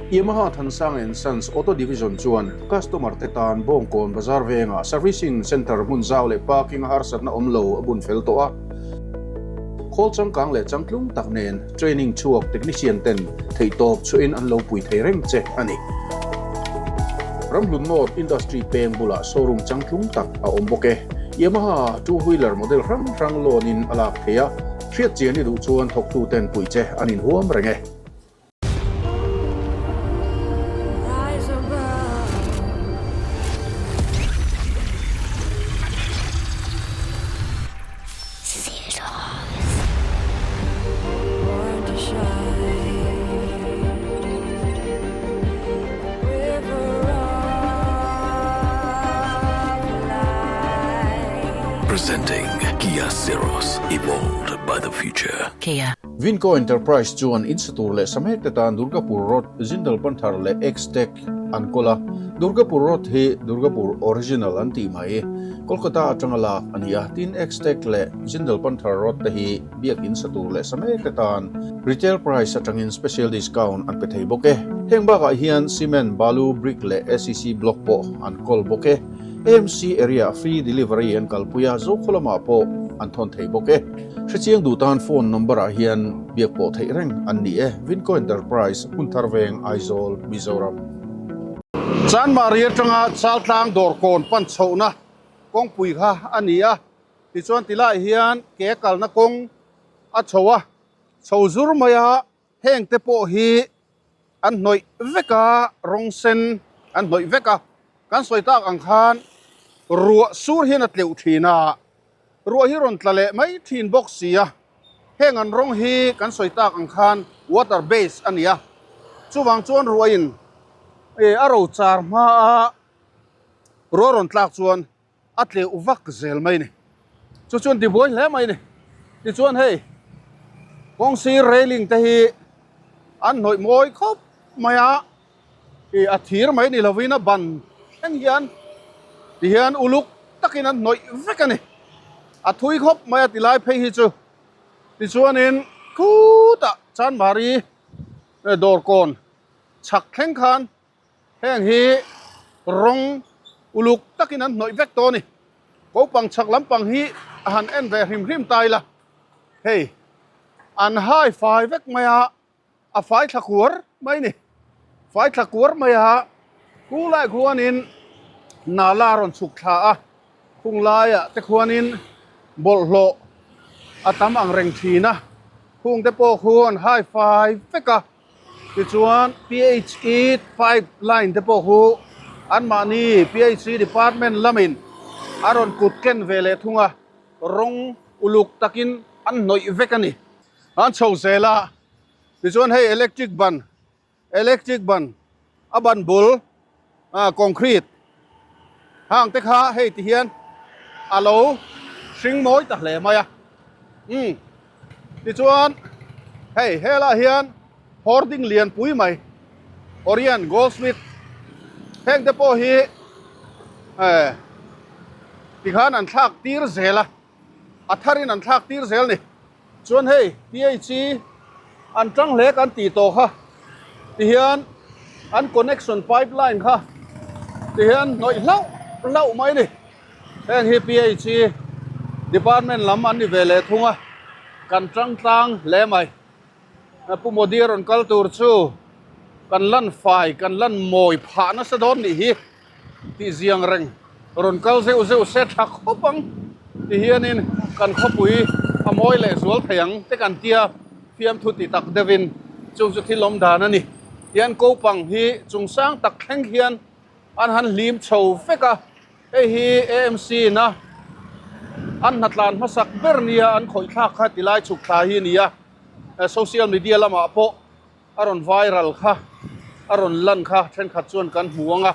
Yamaha Thansang and Sons Auto Division chuan customer te tan Bawngkawn Bazar vengah Servicing Centre hmun zau leh parking a harsatna awm lo a bun fel tawh a. Khawl changkang leh changtlung tak nen training chhuak technician ten theihtawp chhuahin an lo pui thei reng che a ni. Ramhlun North Industry peng bulah showroom changtlung tak a awm bawk e. Yamaha two wheeler model hrang hrang loan in a lak thei a. Hriat chian i duh chuan thawktuten puih che an inhuam reng e. Presenting Kia Syros, evolved by the future. Kia. Vinco Enterprise chuan in sa tur leh sa mek te tan Durgapur Road, Jindal Panthar leh X-Tech. an kawl a, Durgapur Rod hi Durgapur Original an tih mai. Kolkata atanga lak a ni a, tin Xtec leh Jindal Panther Rod te hi biakin sa tur leh sa mek te tan retail price atangin special discount an pe thei bawk e. Heng bakah hian cement, balu, brick leh ACC block pawh an kawl bawk e. AMC area free delivery an kalpui a, Zokhaw lamah pawh an thawn thei bawk e. Hrechiang duh tan phone number ah hian biak pawh theih reng an ni e. Vinco Enterprise, Hmunthar Veng, Aizawl, Mizoram. Chanmari atanga Chaltlang dawrkawn pan chhohna kawngpui kha a ni a, tichuan tilaiah hian ke kalna kawng a chho a, chho zur mai a, heng te pawh hi an hnawih vek a, rawng sen an hnawih vek a, kan sawi tak ang khan ruah sur hian a tleuh thin a, ruah hi rawn tla leh mai thin bawk si a, heng an rawng hi kan sawi tak ang khan water base a ni a, chuvang chuan ruahin a ro char hma a ruah rawn tlak chuan a tleuh vak zel mai a ni. Chu chuan tibuai hle mai a ni. Tichuan hei kawng sir railing te hi an hnawih mawi khawp mai a, ih a thir mai ni lovin a ban thleng hian tihian uluk takin an hnawih vek a ni. A thui khawp mai a tilai phei hi chu. Tichuanin khutah Chanmari dawrkawn chhak thleng khan Heng hi rawng uluk takin an hnawih vek tawh a ni. Kopang chhak lampang hi a han en ve hrim hrim ta ila, hei an hai fai vek mai a, a fai thla kuar mai a ni. Fai thla kuar mai a, khu lai khuanin nala a rawn chhuk thla a, khung laiah te khuanin bawlhhlawh a tam ang reng thin a, khung te pawh khu an hai fai vek a. Tichuan PHE pipe line te pawh khu anmahni PHE department lamin a rawn kut ken ve leh thung a, rawng uluk takin an hnawih vek a ni. An chho zel a, tichuan hei electric ban, electric ban a ban bul ah concrete hang te kha hei ti hian a lo hring mawi ta hle mai a umm tichuan hei helaiah hian hoarding lian pui mai Orient Goldsmith heng te pawh hi eh tikhan an thlak tir zel a a tharin an thlak tir zel a ni. Chuan hei PHE an tang hle kan tih tawh kha tihian an connection pipe line kha tihian hnawih hlauh hlauh mai a ni. Heng hi PHE department lam an ni ve leh thung a, kan tang tlang hle mai. Pu Modi a rawn kal tur chu kan lan fai kan lan mawi phah nasa dawn nih hi. Tih ziang reng rawn kal zeuh zeuh se tha khawp ang ti hianin kan khawpui a mawi leh zual thei ang te kan tia fiamthu ti tak deuhin chung chu thil awm dan a ni. Tihian kopang hi chung sang tak thleng hian an han hlim chho vek a, hei hi AMC ina an hnatlan hmasak ber nia an khawih thlak kha tilai chhuk thla hi a ni a, social media lamah pawh a rawn viral kha, a rawn lan kha thenkhat chuan kan hmu ang a,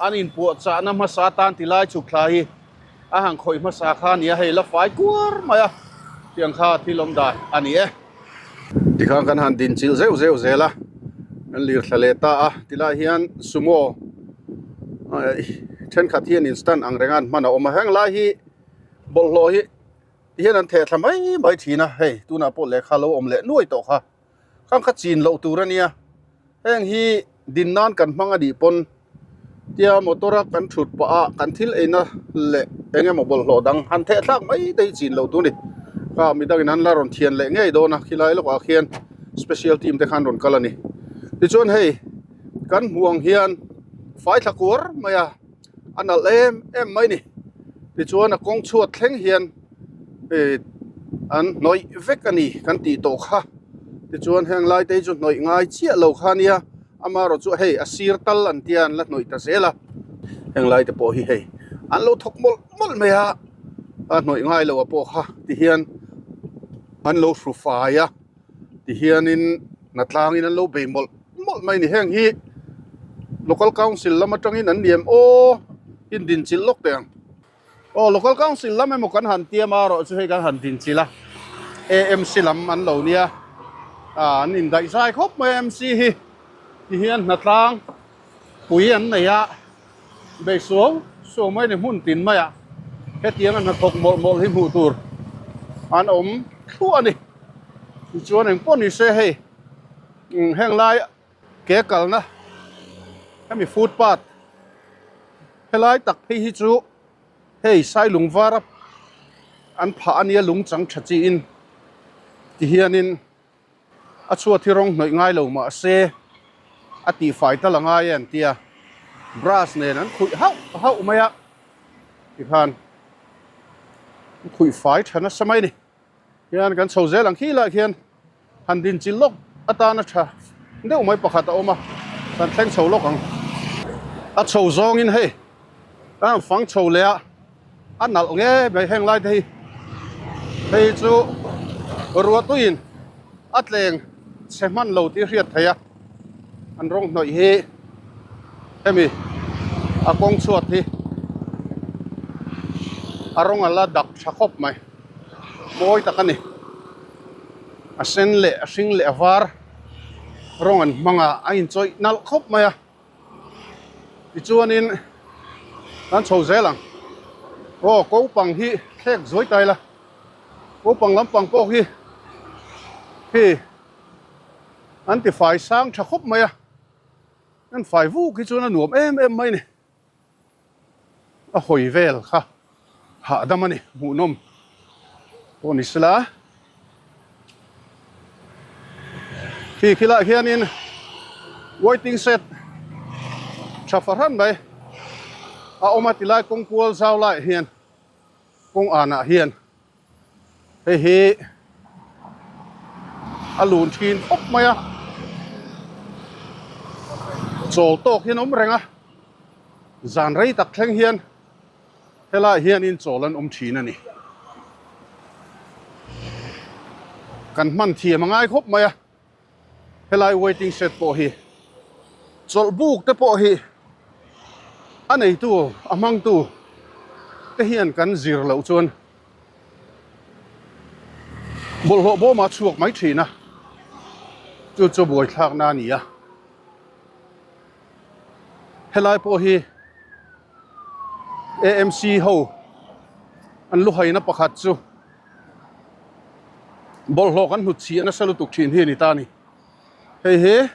an inpuahchahna hmasa atan ti lai chhuk thla hi a han khawih hmasa kha a ni a, hei la fai kuar mai a, tiang kha thil awm dan a ni e. Tikhan kan han din chilh zeuh zeuh zel a, kan lir thla leh ta a, tilai hian sumo thenkhat hian instant ang reng a an hman a awm a, heng lai hi bawlhhlawh hi tihian an theh thla mai mai thin a, hei tunah pawh lehkha lo awm leh nuai tawh kha. Khang kha chin loh tur a nia, heng hi din nan kan hmang a nih pawn tia motor a kan thut pah a kan thil eina leh eng emaw bawlhhlawh dang han theh thlak mai te hi chin loh tur a ni. Kha midangin an la rawn thian leh ngei dawn a, khilai lawkah khian special team te khan rawn kal a ni. Tichuan hei kan hmuh ang hian fai thla kuar mai a, a nalh em em mai a ni. Tichuan a kawng chhuat thleng hian ih an hnawih vek a ni kan tih tawh kha tichuan heng lai te hi chu hnawih ngai chiah lo kha ania amaherawh chu hei a sir tal an tia an la hnawih ta zel a heng lai te pawh hi hei an lo thawk mawlh mawlh mai a a hnawih ngai lo a pawh kha tihian an lo hru fai a tihianin hnatlangin an lo bei mawlh mawlh mai a ni heng hi local council lam atangin an niam aw indinchilh lawk teh ang. Aw local council lam emaw kan han tiam a erawh chu hei kan han dinchilh a AMC lam an lo nia ah an indaih zai khawp mai a MC hi ti hian hnatlang Pui an nei a, bei suau suau mai ni hmun tin mai a, hetiang a hnathawk mawlh mawlh hi hmuh tur an awm thluah a ni. Tichuan eng pawh ni se hei heng lai ke kalna hemi footpath helai tak phei hi chu hei Sailung vara an phah a nia lung chang tha chiin tihianin A chhuat hi rawng hnawih ngai lo mah se a tihfai tal a ngai e an ti a, brush nen an khuih hauh hauh mai a tikhan an khuih fai tha nasa mai a ni. Hian kan chho zel ang khi lah khian han din chilh lawk atana tha deuh mai pakhat a awm a, kan thleng chho lawk ang. A chho zawngin hei a han fang chho leh a. A nalh nge mai heng lai te hi hei chu ruahtuiin a tleng chhe hman lo tih hriat theih a an rawng hnawih hi hemi a kawng chhuat hi a rawng a la dak tha khawp mai mawi tak a ni a sen leh a hring leh a var rawng an hmang a a inchawih nalh khawp mai a. Tichuanin kan chho zel ang. Aw kopang hi thlek zuai ta ila. Kopang lampang pawh hi hi an ti fai sang tha khawp mai a. An fai vuk hi chuan a nuam em em mai a ni. A hawi vel kha hahdam a ni hmuhnawm pawh ni sela. Khi khilaiah hianin waiting shed tha fahran mai a awm a tilai kawng kual zau laiah hian kawng anah hian hei hi a lun thin khawp mai a chawl tawk hian a awm reng a zan rei tak thleng hian helaiah hianin chawl an awm thin a ni. Kan hman thiam a ngai khawp mai a helai waiting shed pawh hi chawlh buk te pawh hi a neitu a hmangtu te hian kan zir loh chuan bawlhhlawh bawm a chhuak mai thin a chu chu buaithlakna a ni a helai pawh hi A_M_C ho an luhaina pakhat chu. Bawlhhlawh kan hnut chhiah nasa lutuk thin hi a ni ta a ni. Hei hi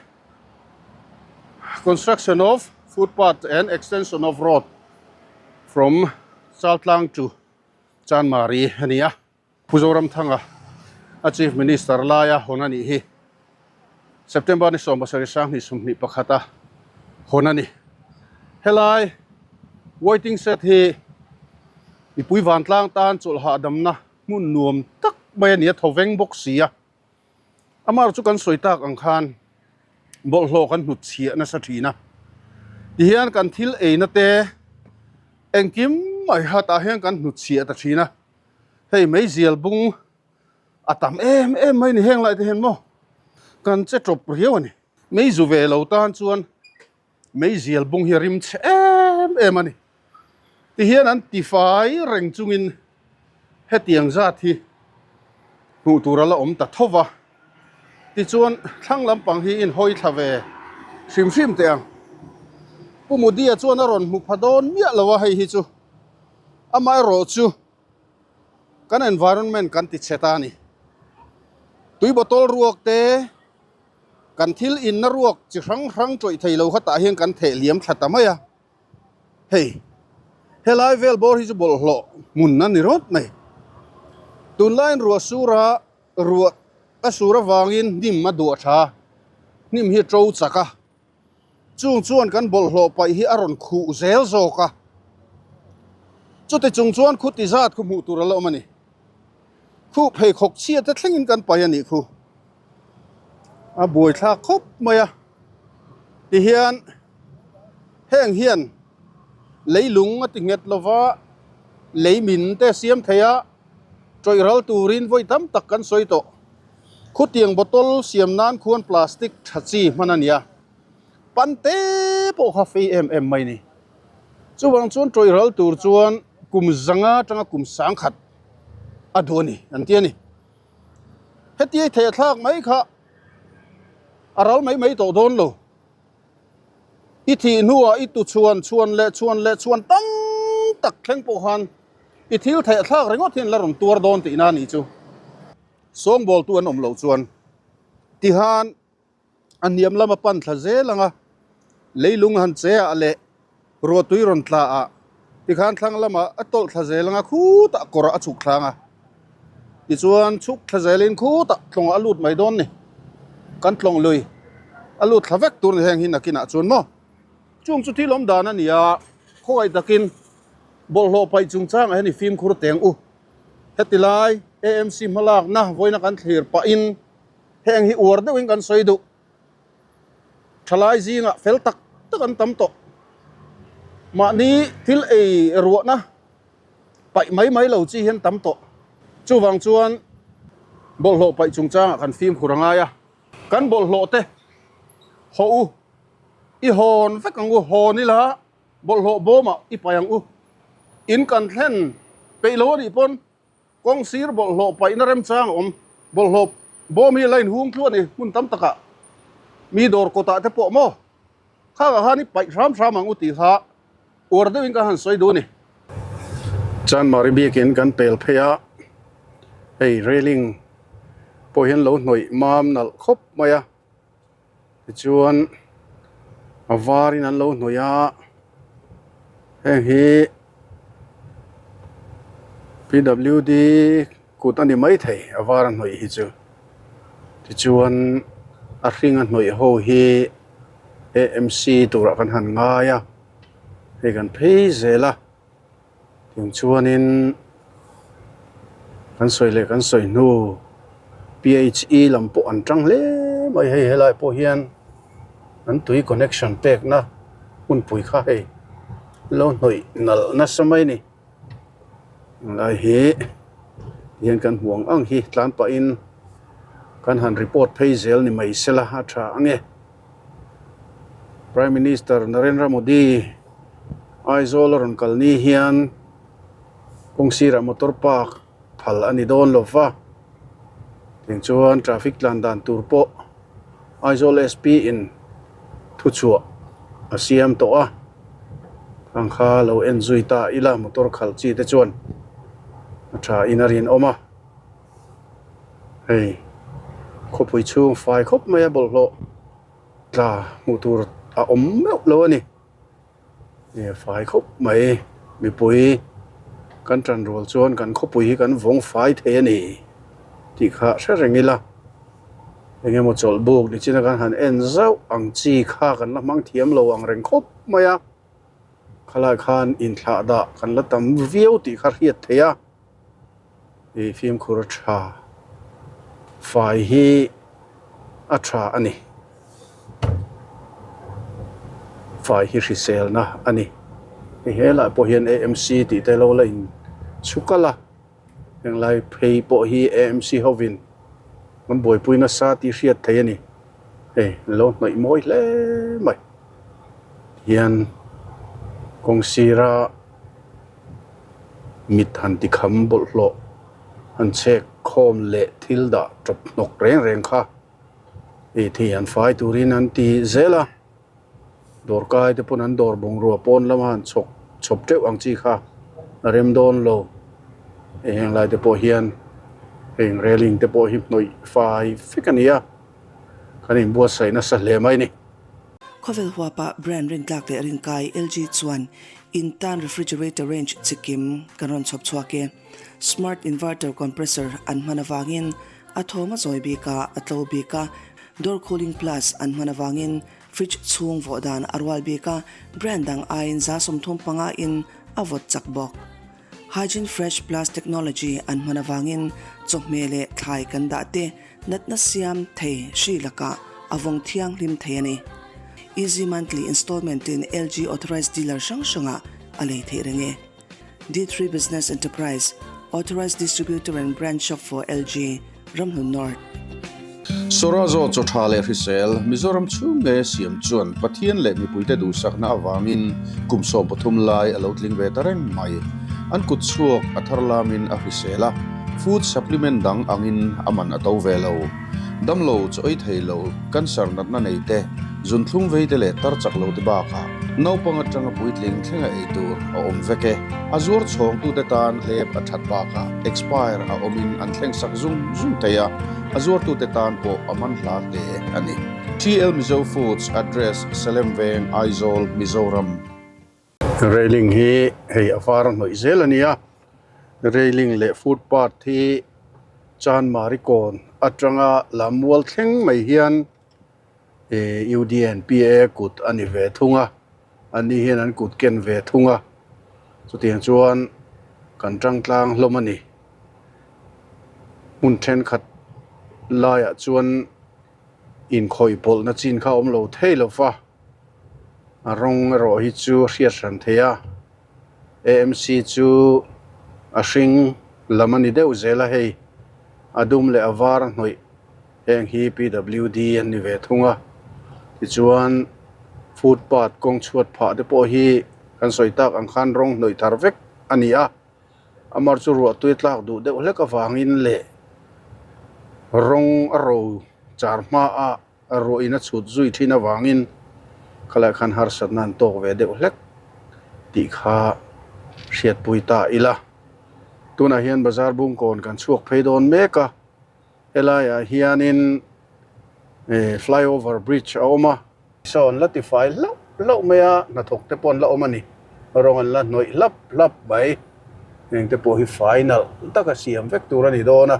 construction of footpath and extension of road from Chaltlang to Chanmari a ni a. Pu Zoramthanga a Chief Minister laia hawn a nih hi September ni 27 21 a hawn a ni. Helai waiting shed hi mipui vantlang tan chawlh hahdamna hmun nuam tak mai a ni a, thaw veng bawk si a. Amar chu kan sawi tak ang khan bawlhhlawh kan hnut chhiah nasa thin a. Tihian kan thil eina te engkim mai hatah hian kan hnut chhiah ta thin a. Hei meizial bung a tam em em mai a ni heng lai te hian maw kan che tawp riau a ni. Meizu ve lo tan chuan meizial bung hi a rim chhe em em a ni. Tihian an tifai reng chungin hetiang zat hi hmuh tur a la awm ta tho va. Tichuan thlang lampang hi inhawi thla ve hrim hrim teh ang. Pu Mudia chuan a rawn hmu pha dawn miah lo a hei hi chu amaherawh chu kan environment kan ti chhe ta a ni. Tui bottle ruak te. Kan thil inna ruak chi hrang hrang tawih thei lo kha tah hian kan theh liam thla ta mai a, hei helai vel bawr hi chu bawlhhlawh hmun a ni rawt mai. Tunlaiin ruah sura ruah a sur avangin hnim a duah tha a, hnim hi a to chak a, chung chuan kan bawlhhlawh paih hi a rawn khuh zel zawk a, chuti chung chuan khuti zat khu hmuh tur a la awm a ni. Khuh pheikhawk chhia te thlengin kan paih a nih khu. A buaithlak khawp mai a tihian heng hian leilung a ti nghet lova lei min te siam thei a tawih ral turin vawi tam tak kan sawi tawh khutiang bottle siam nan khuan plastic tha chi hman a ni a pan te pawh kha fei em em mai a ni chuvang chuan tawih ral tur chuan kum zanga atanga kum sangkhat a duh a ni an ti a ni. Hetiai thei a thlak mai kha a ral mai mai tawh dawn lo. I thih hnuah i tu chhuan chhuan leh chhuan leh chhuan tam tak thleng pawh khan i thil theih thlak ringawt hian la rawn tuar dawn tihna a nih chu. Sawngbawltu an awm loh chuan tihan a hniam lama pan thla zel ang a, leilung han che ah leh ruahtui rawn tla ah tikhan thlang lamah a tawlh thla zel ang a, khutah kawrah a chhuk thlang a, tichuan chhuk thla zelin khutah tlawngah a lut mai dawn ni, kan tlawng lui a lut thla vek tur ni heng hi nakinah chuan maw chung chu thil awm dan a ni a, khawngaih takin bawlhhlawh paih chungchangah hian i fimkhur teng u, heti lai AMC hmalakna vawiina kan thlir pahin. Heng hi uar deuhin kan sawi duh. Thalai zingah fel tak tak an tam tawh. Mahni thil ei ruahna paih mai mai lo chi hian tam tawh. Chuvang chuan bawlhhlawh paih chungchangah kan fimkhur a ngai a. Kan bawlhhlawh te haw u, i hawn vek ang u, hawn ila bawlhhlawh bawmah i paih ang u. In kan thlen peih lo a nih pawn Kawng sir bawlhhlawh paihna remchang a awm. Bawlhhlawh bawm hi line hung tluah a ni hmun tam takah. Mi dawr kawtah te pawh maw khangah khan i paih hram hram ang u tih kha uar deuhin ka han sawi duh a ni. Chanmari biakin kan pel phei a, hei railing pawh hian lo hnawih mam nalh khawp mai a. Tichuan a varin an lo hnawih a, heng hi PWD kut a ni maithei a var a hnawih hi chu. Tichuan a hring a hnawih ho hi AMC turah kan han ngai a, hei kan phei zel a. Tiang chuanin kan sawi leh kan sawi hnu PHE lam pawh an tang hle mai hei helai pawh hian an tui connection pekna hunpui kha hei lo hnawih nalh nasa mai a ni helai hi tihian kan hmu ang ang hi tlan pahin kan han report phei zel ni mai sela a tha ang e. Prime Minister Narendra Modi Aizawl a rawn kal ni hian kawng sirah motor park phal a ni dawn lo va, tiang chuan traffic tlan dan tur pawh Aizawl SP in thuchhuah a siam tawh a, khang kha lo en zui ta ila motor khalh chi te chuan a tha in a rinawm a, hei khawpui chhung fai khawp mai a bawlhhlawh. Tla hmuh tur a awm meuh lo a ni. Nge fai khawp mai mipui kan tan rual chuan kan khawpui hi kan vawng fai thei a ni tih kha hre reng ila. Eng emaw chawlh buk ni chin a kan han en zauh ang chi kha kan la hmang thiam lo ang reng khawp mai a. Khalai khan inthlah dah kan la tam viau tih kha hriat theih a. I fimkhur a tha fai hi a tha a ni fai hi hriselna a ni hei helai pawh hian AMC tih te lo la in chhu kalh a henglai phei pawh hi AMC hovin an buaipui nasa tih hriat theih a ni hei an lo hnawih mawi hle mai tihian kawng sira. Mit han ti kham bawlhhlawh han chhek khawm leh thil dah tawp hnawk reng reng kha ih thei an fai turin an ti zel a, dawrkai te pawn an dawr bungrua pawn lama han chhawk chhawp teuh ang chi kha a rem dawn lo, hei heng lai te pawh hian heng railing te pawh hi hnawih fai vek a ni a, kan inbuatsaih nasa hle mai a ni. Khawvel huapa brand rintlak leh rinkai LG chuan in tan refrigerator range chikim kan rawn chhawp chhuak e. Smart inverter compressor an hman avangin a thawm a zawi bik a, a tlo bik a, door cooling plus an hman avangin fridge chhung vawh dan a rual bik a, brand dang aiin 35 in a vawt chak bawk. Hygiene Fresh Plus technology an hman avangin chawhmeh leh thlai kan dah te natna siam thei hri lakah a vawng thianghlim thei a ni. Easy Monthly Installment in LG Authorized Dealer hrang hrangah a lei theih reng e. D3 Business Enterprise, Authorized Distributor and Brand Shop for LG, Ramhlun North. Sawrazo chaw tha leh hrisel Mizoram chhung nge siam chuan Pathian leh mipuite duhsakna avangin kum 13 lai a lo tling ve ta reng mai. An kut chhuak a thar lamin a hrisel a, food supplement dang angin a man a to ve lo. Damlo chaw ei thei lo, cancer natna nei te, Zunthlum vei te leh tar chak lo te bakah naupang atanga puitling thlenga ei tur a awm vek e. A zuar chhawngtute tan hlep a that bakah expire a awmin an thleng sak zung zung thei a, a zuartute tan pawh a man hla hle a ni. TL Mizo Foods Address, Salem Veng, Aizawl, Mizoram. Railing hi hei a var hnawih zel a nia, railing leh footpath hi Chanmari kawn atanga Lammual thleng mai hian eh UDNPA kut a ni ve thung a, an ni hian an kut ken ve thung a, chutiang chuan kan tang tlang hlawm a ni. Hmun thenkhat laiah chuan inkhawih pawlhna chin kha a awm lo thei lo va. A rawng erawh hi chu a hriat hran thei a, AMC chu a hring lam a ni deuh zel a hei, a dum leh a var a hnawih heng hi PWD an ni ve thung a, tichuan footpath kawng chhuat phah te pawh hi kan sawi tak ang khan rawng hnawih thar vek a ni a, amar chu ruah tui tlak duh deuh hlek avangin leh rawng a ro char hma a. A ruahin a chhut zui thin avangin khalai khan harsatna an tawk ve deuh hlek tih kha hriatpui ta ila. Tunah hian bazar bungkawn kan chhuak phei dawn mek a, helaiah hianin flyover bridge a awm a. Saw an la tifai hlauh hlauh mai a, hnathawk te pawh an la awm a ni. Rawng an la hnawih hlap hlap mai. Heng te pawh hi fai nalh taka siam vek tur a ni dawn a,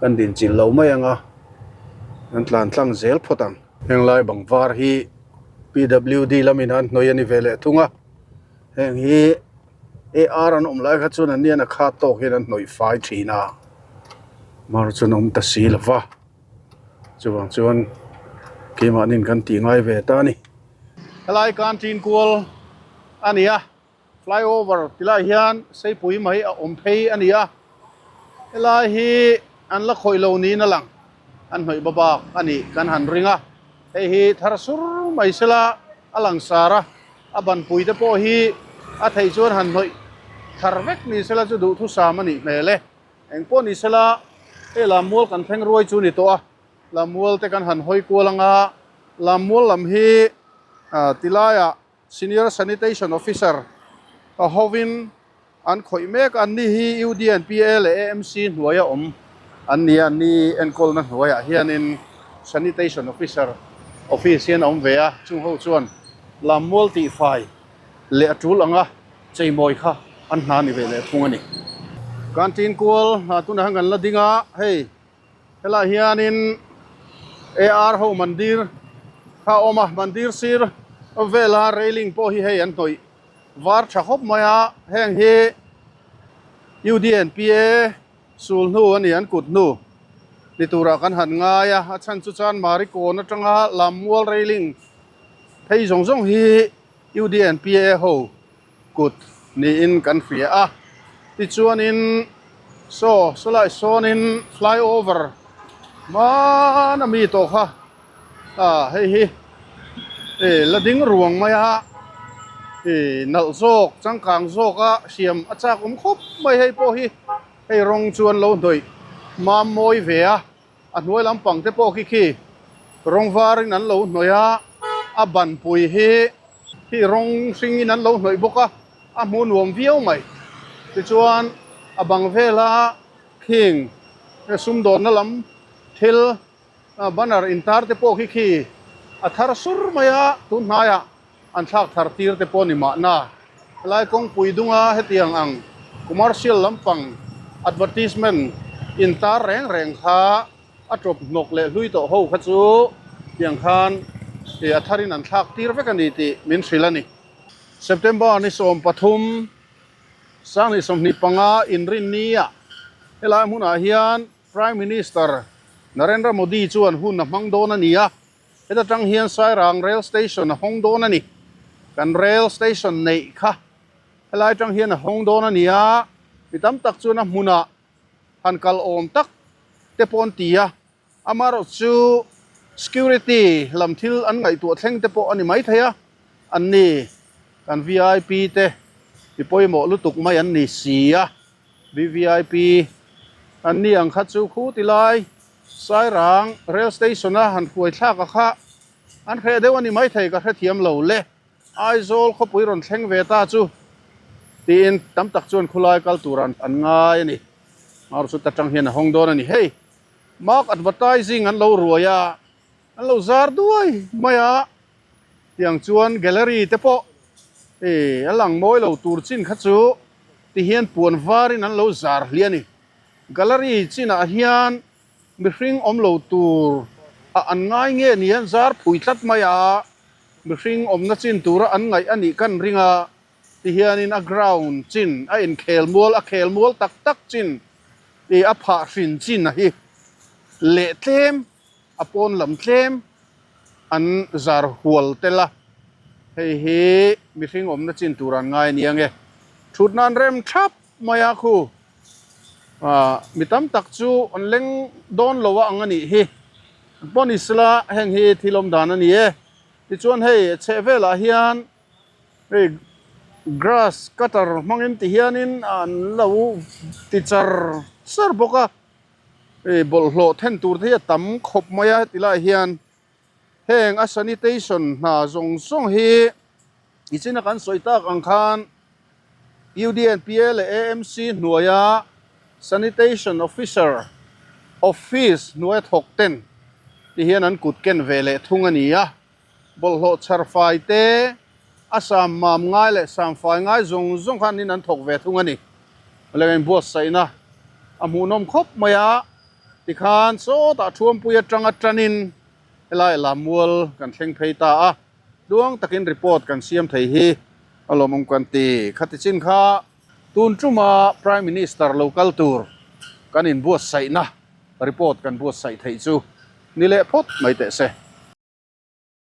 kan dinchilh lo mai ang a, kan tlan tlang zel phawt ang. Heng lai bang var hi PWD lamin an hnawih a ni ve leh thung a, heng hi AR an awm lai kha chuan an nian a khat tawk hian an hnawih fai thin a, mar chuan a awm ta si lo va, chuvang chuan keimahniin kan tih ngai ve ta a ni. Helai canteen kual a ni a. Flyover ti lai hian seipui mai a awm phei a ni a, helai hi an la khawih lo niin a lang, an hnawih ba bak a nih kan han ring a, hei hi thar sur mai sela a lang sar a, a banpui te pawh hi a theih chuan han hnawih thar vek ni sela chu duhthusam a nih hmel e, engpawh ni sela hei lammual kan thleng ruai chu ni tawh a, lammual te kan han hawi kual anga lammual lam hi ti laiah. Senior Sanitation Officer a hovin an khawih mek a, anni hi UDNPA leh AMC hnuaia awm an ni a, anni enkawlna hnuaiah hianin Sanitation Officer office hian a awm ve a, chung ho chuan lammual tihfai leh a tul anga cheimawi kha an hna ni ve leh thung a ni. Canteen kual hna tunah hian kan la ding a, hei. Helaiah hianin AR ho mandir kha a awm a, mandir sir vela railing pawh hi hei an hnawih var tha khawp mai a, heng hi UDNPA sul hnu a ni an kut hnu ni turah kan han ngai a, a chhan chu chuan Marikawn atanga Lammual railing phei zawng zawng hi UDNPA ho kut niin kan hria a, tichuanin saw sawlai sawnin flyover hmana mi tawh kha ah hei hi ih la ding ruang mai a ih nalh zawk changkang zawk a siam a chak awm khawp mai hei pawh hi hei rawng chu an lo hnawih mam mawi ve a. A hnuai lampang te pawh khi khi rawng varin an lo hnawih a, a banpui hi khi rawng hringin an lo hnawih bawk a, a hmuh nuam viau mai. Tichuan a bang vela khing sumdawnna lam thil banner intar te pawh khi khi a thar sur mai a, tun hnaiah an thlak thar tir te pawh a ni mahna. Helai kawngpui dunga hetiang ang commercial lampang advertisement intar reng reng kha a tawp hnawk leh hlui tawh ho kha chu tiang khan ih a tharin an thlak tir vek a ni tih min hrilh a ni. September ni 13, 2025 inrinnia helai hmunah hian Prime Minister Narendra Modi chuan hun a hmang dawn a ni a. Heta tang hian Sairang Rail Station a hawng dawn a ni. Kan Rail Station neih kha helai tang hian a hawng dawn a ni a, mi tam tak chuan a hmunah han kal awm tak te pawh an ti a, amaherawh chu security lam thil an ngaihtuah thleng te pawh a ni maithei a, an ni kan vip te mi pawimawh lutuk mai an ni si a, VVIP an ni ang kha chu khu ti lai. Sairang rail station a han hruai thlak a kha An hreh deuh a ni maithei ka hrethiam lo le. Aizawl khawpui rawn thleng ve ta chu tiin tam tak chuan khulai kal tur an ngai a ni. Marusuta tang hian a hawng dawn a ni. Hei mark advertising an lo ruai a, an lo zar duai mai a, tiang chuan gallery te pawh a lang mawi lo tur chin kha chu ti hian puan varin an lo zar hliah a ni. Gallery chinah hian Mihring awm lo tur a an ngai nge ni an zar phui tlat mai a, mihring awmna chin tura an ngaih a nih kan ring a, tihianin a ground chin a inkhel mual a khel mual tak tak chin ih a phah hrin chin a hi leh tlem a pawn lam tlem an zar hual tel a, hei hi mihring awmna chin tur an ngai a ni ange thut nan rem thap mai a khu. Ahh mi tam tak chu an leng dawn lo a ang a nih hi. Pawh ni sela heng hi thil awm dan a ni e. Tichuan hei chheh velah hian hei grass cutter hmangin ti hianin an lo ti char char bawk a. Hei bawlhhlawh then tur te hi a tam khawp mai a heti lai hian heng a sanitation hna zawng zawng hi Nichina kan sawi tak ang khan UDNPA leh AMC hnuaia Sanitation Officer Office hnuaia thawk ten ti hian an kut ken ve leh thung a ni a. Bawlhhlawh chhar fai te, a sam mam ngai leh sam fai ngai zawng zawng khan in an thawk ve thung a ni. Leng inbuatsaihna a hmuhnawm khawp mai a, tikhan sawtah Thuampui atanga tanin helai Lammual kan thleng phei ta a. Tluang takin report kan siam thei hi a lawmawm kan ti. Khati chin kha tun tuma Prime Minister lo kal tur kan inbuatsaihna report kan buatsaih theih chu ni leh phawt mai teh se.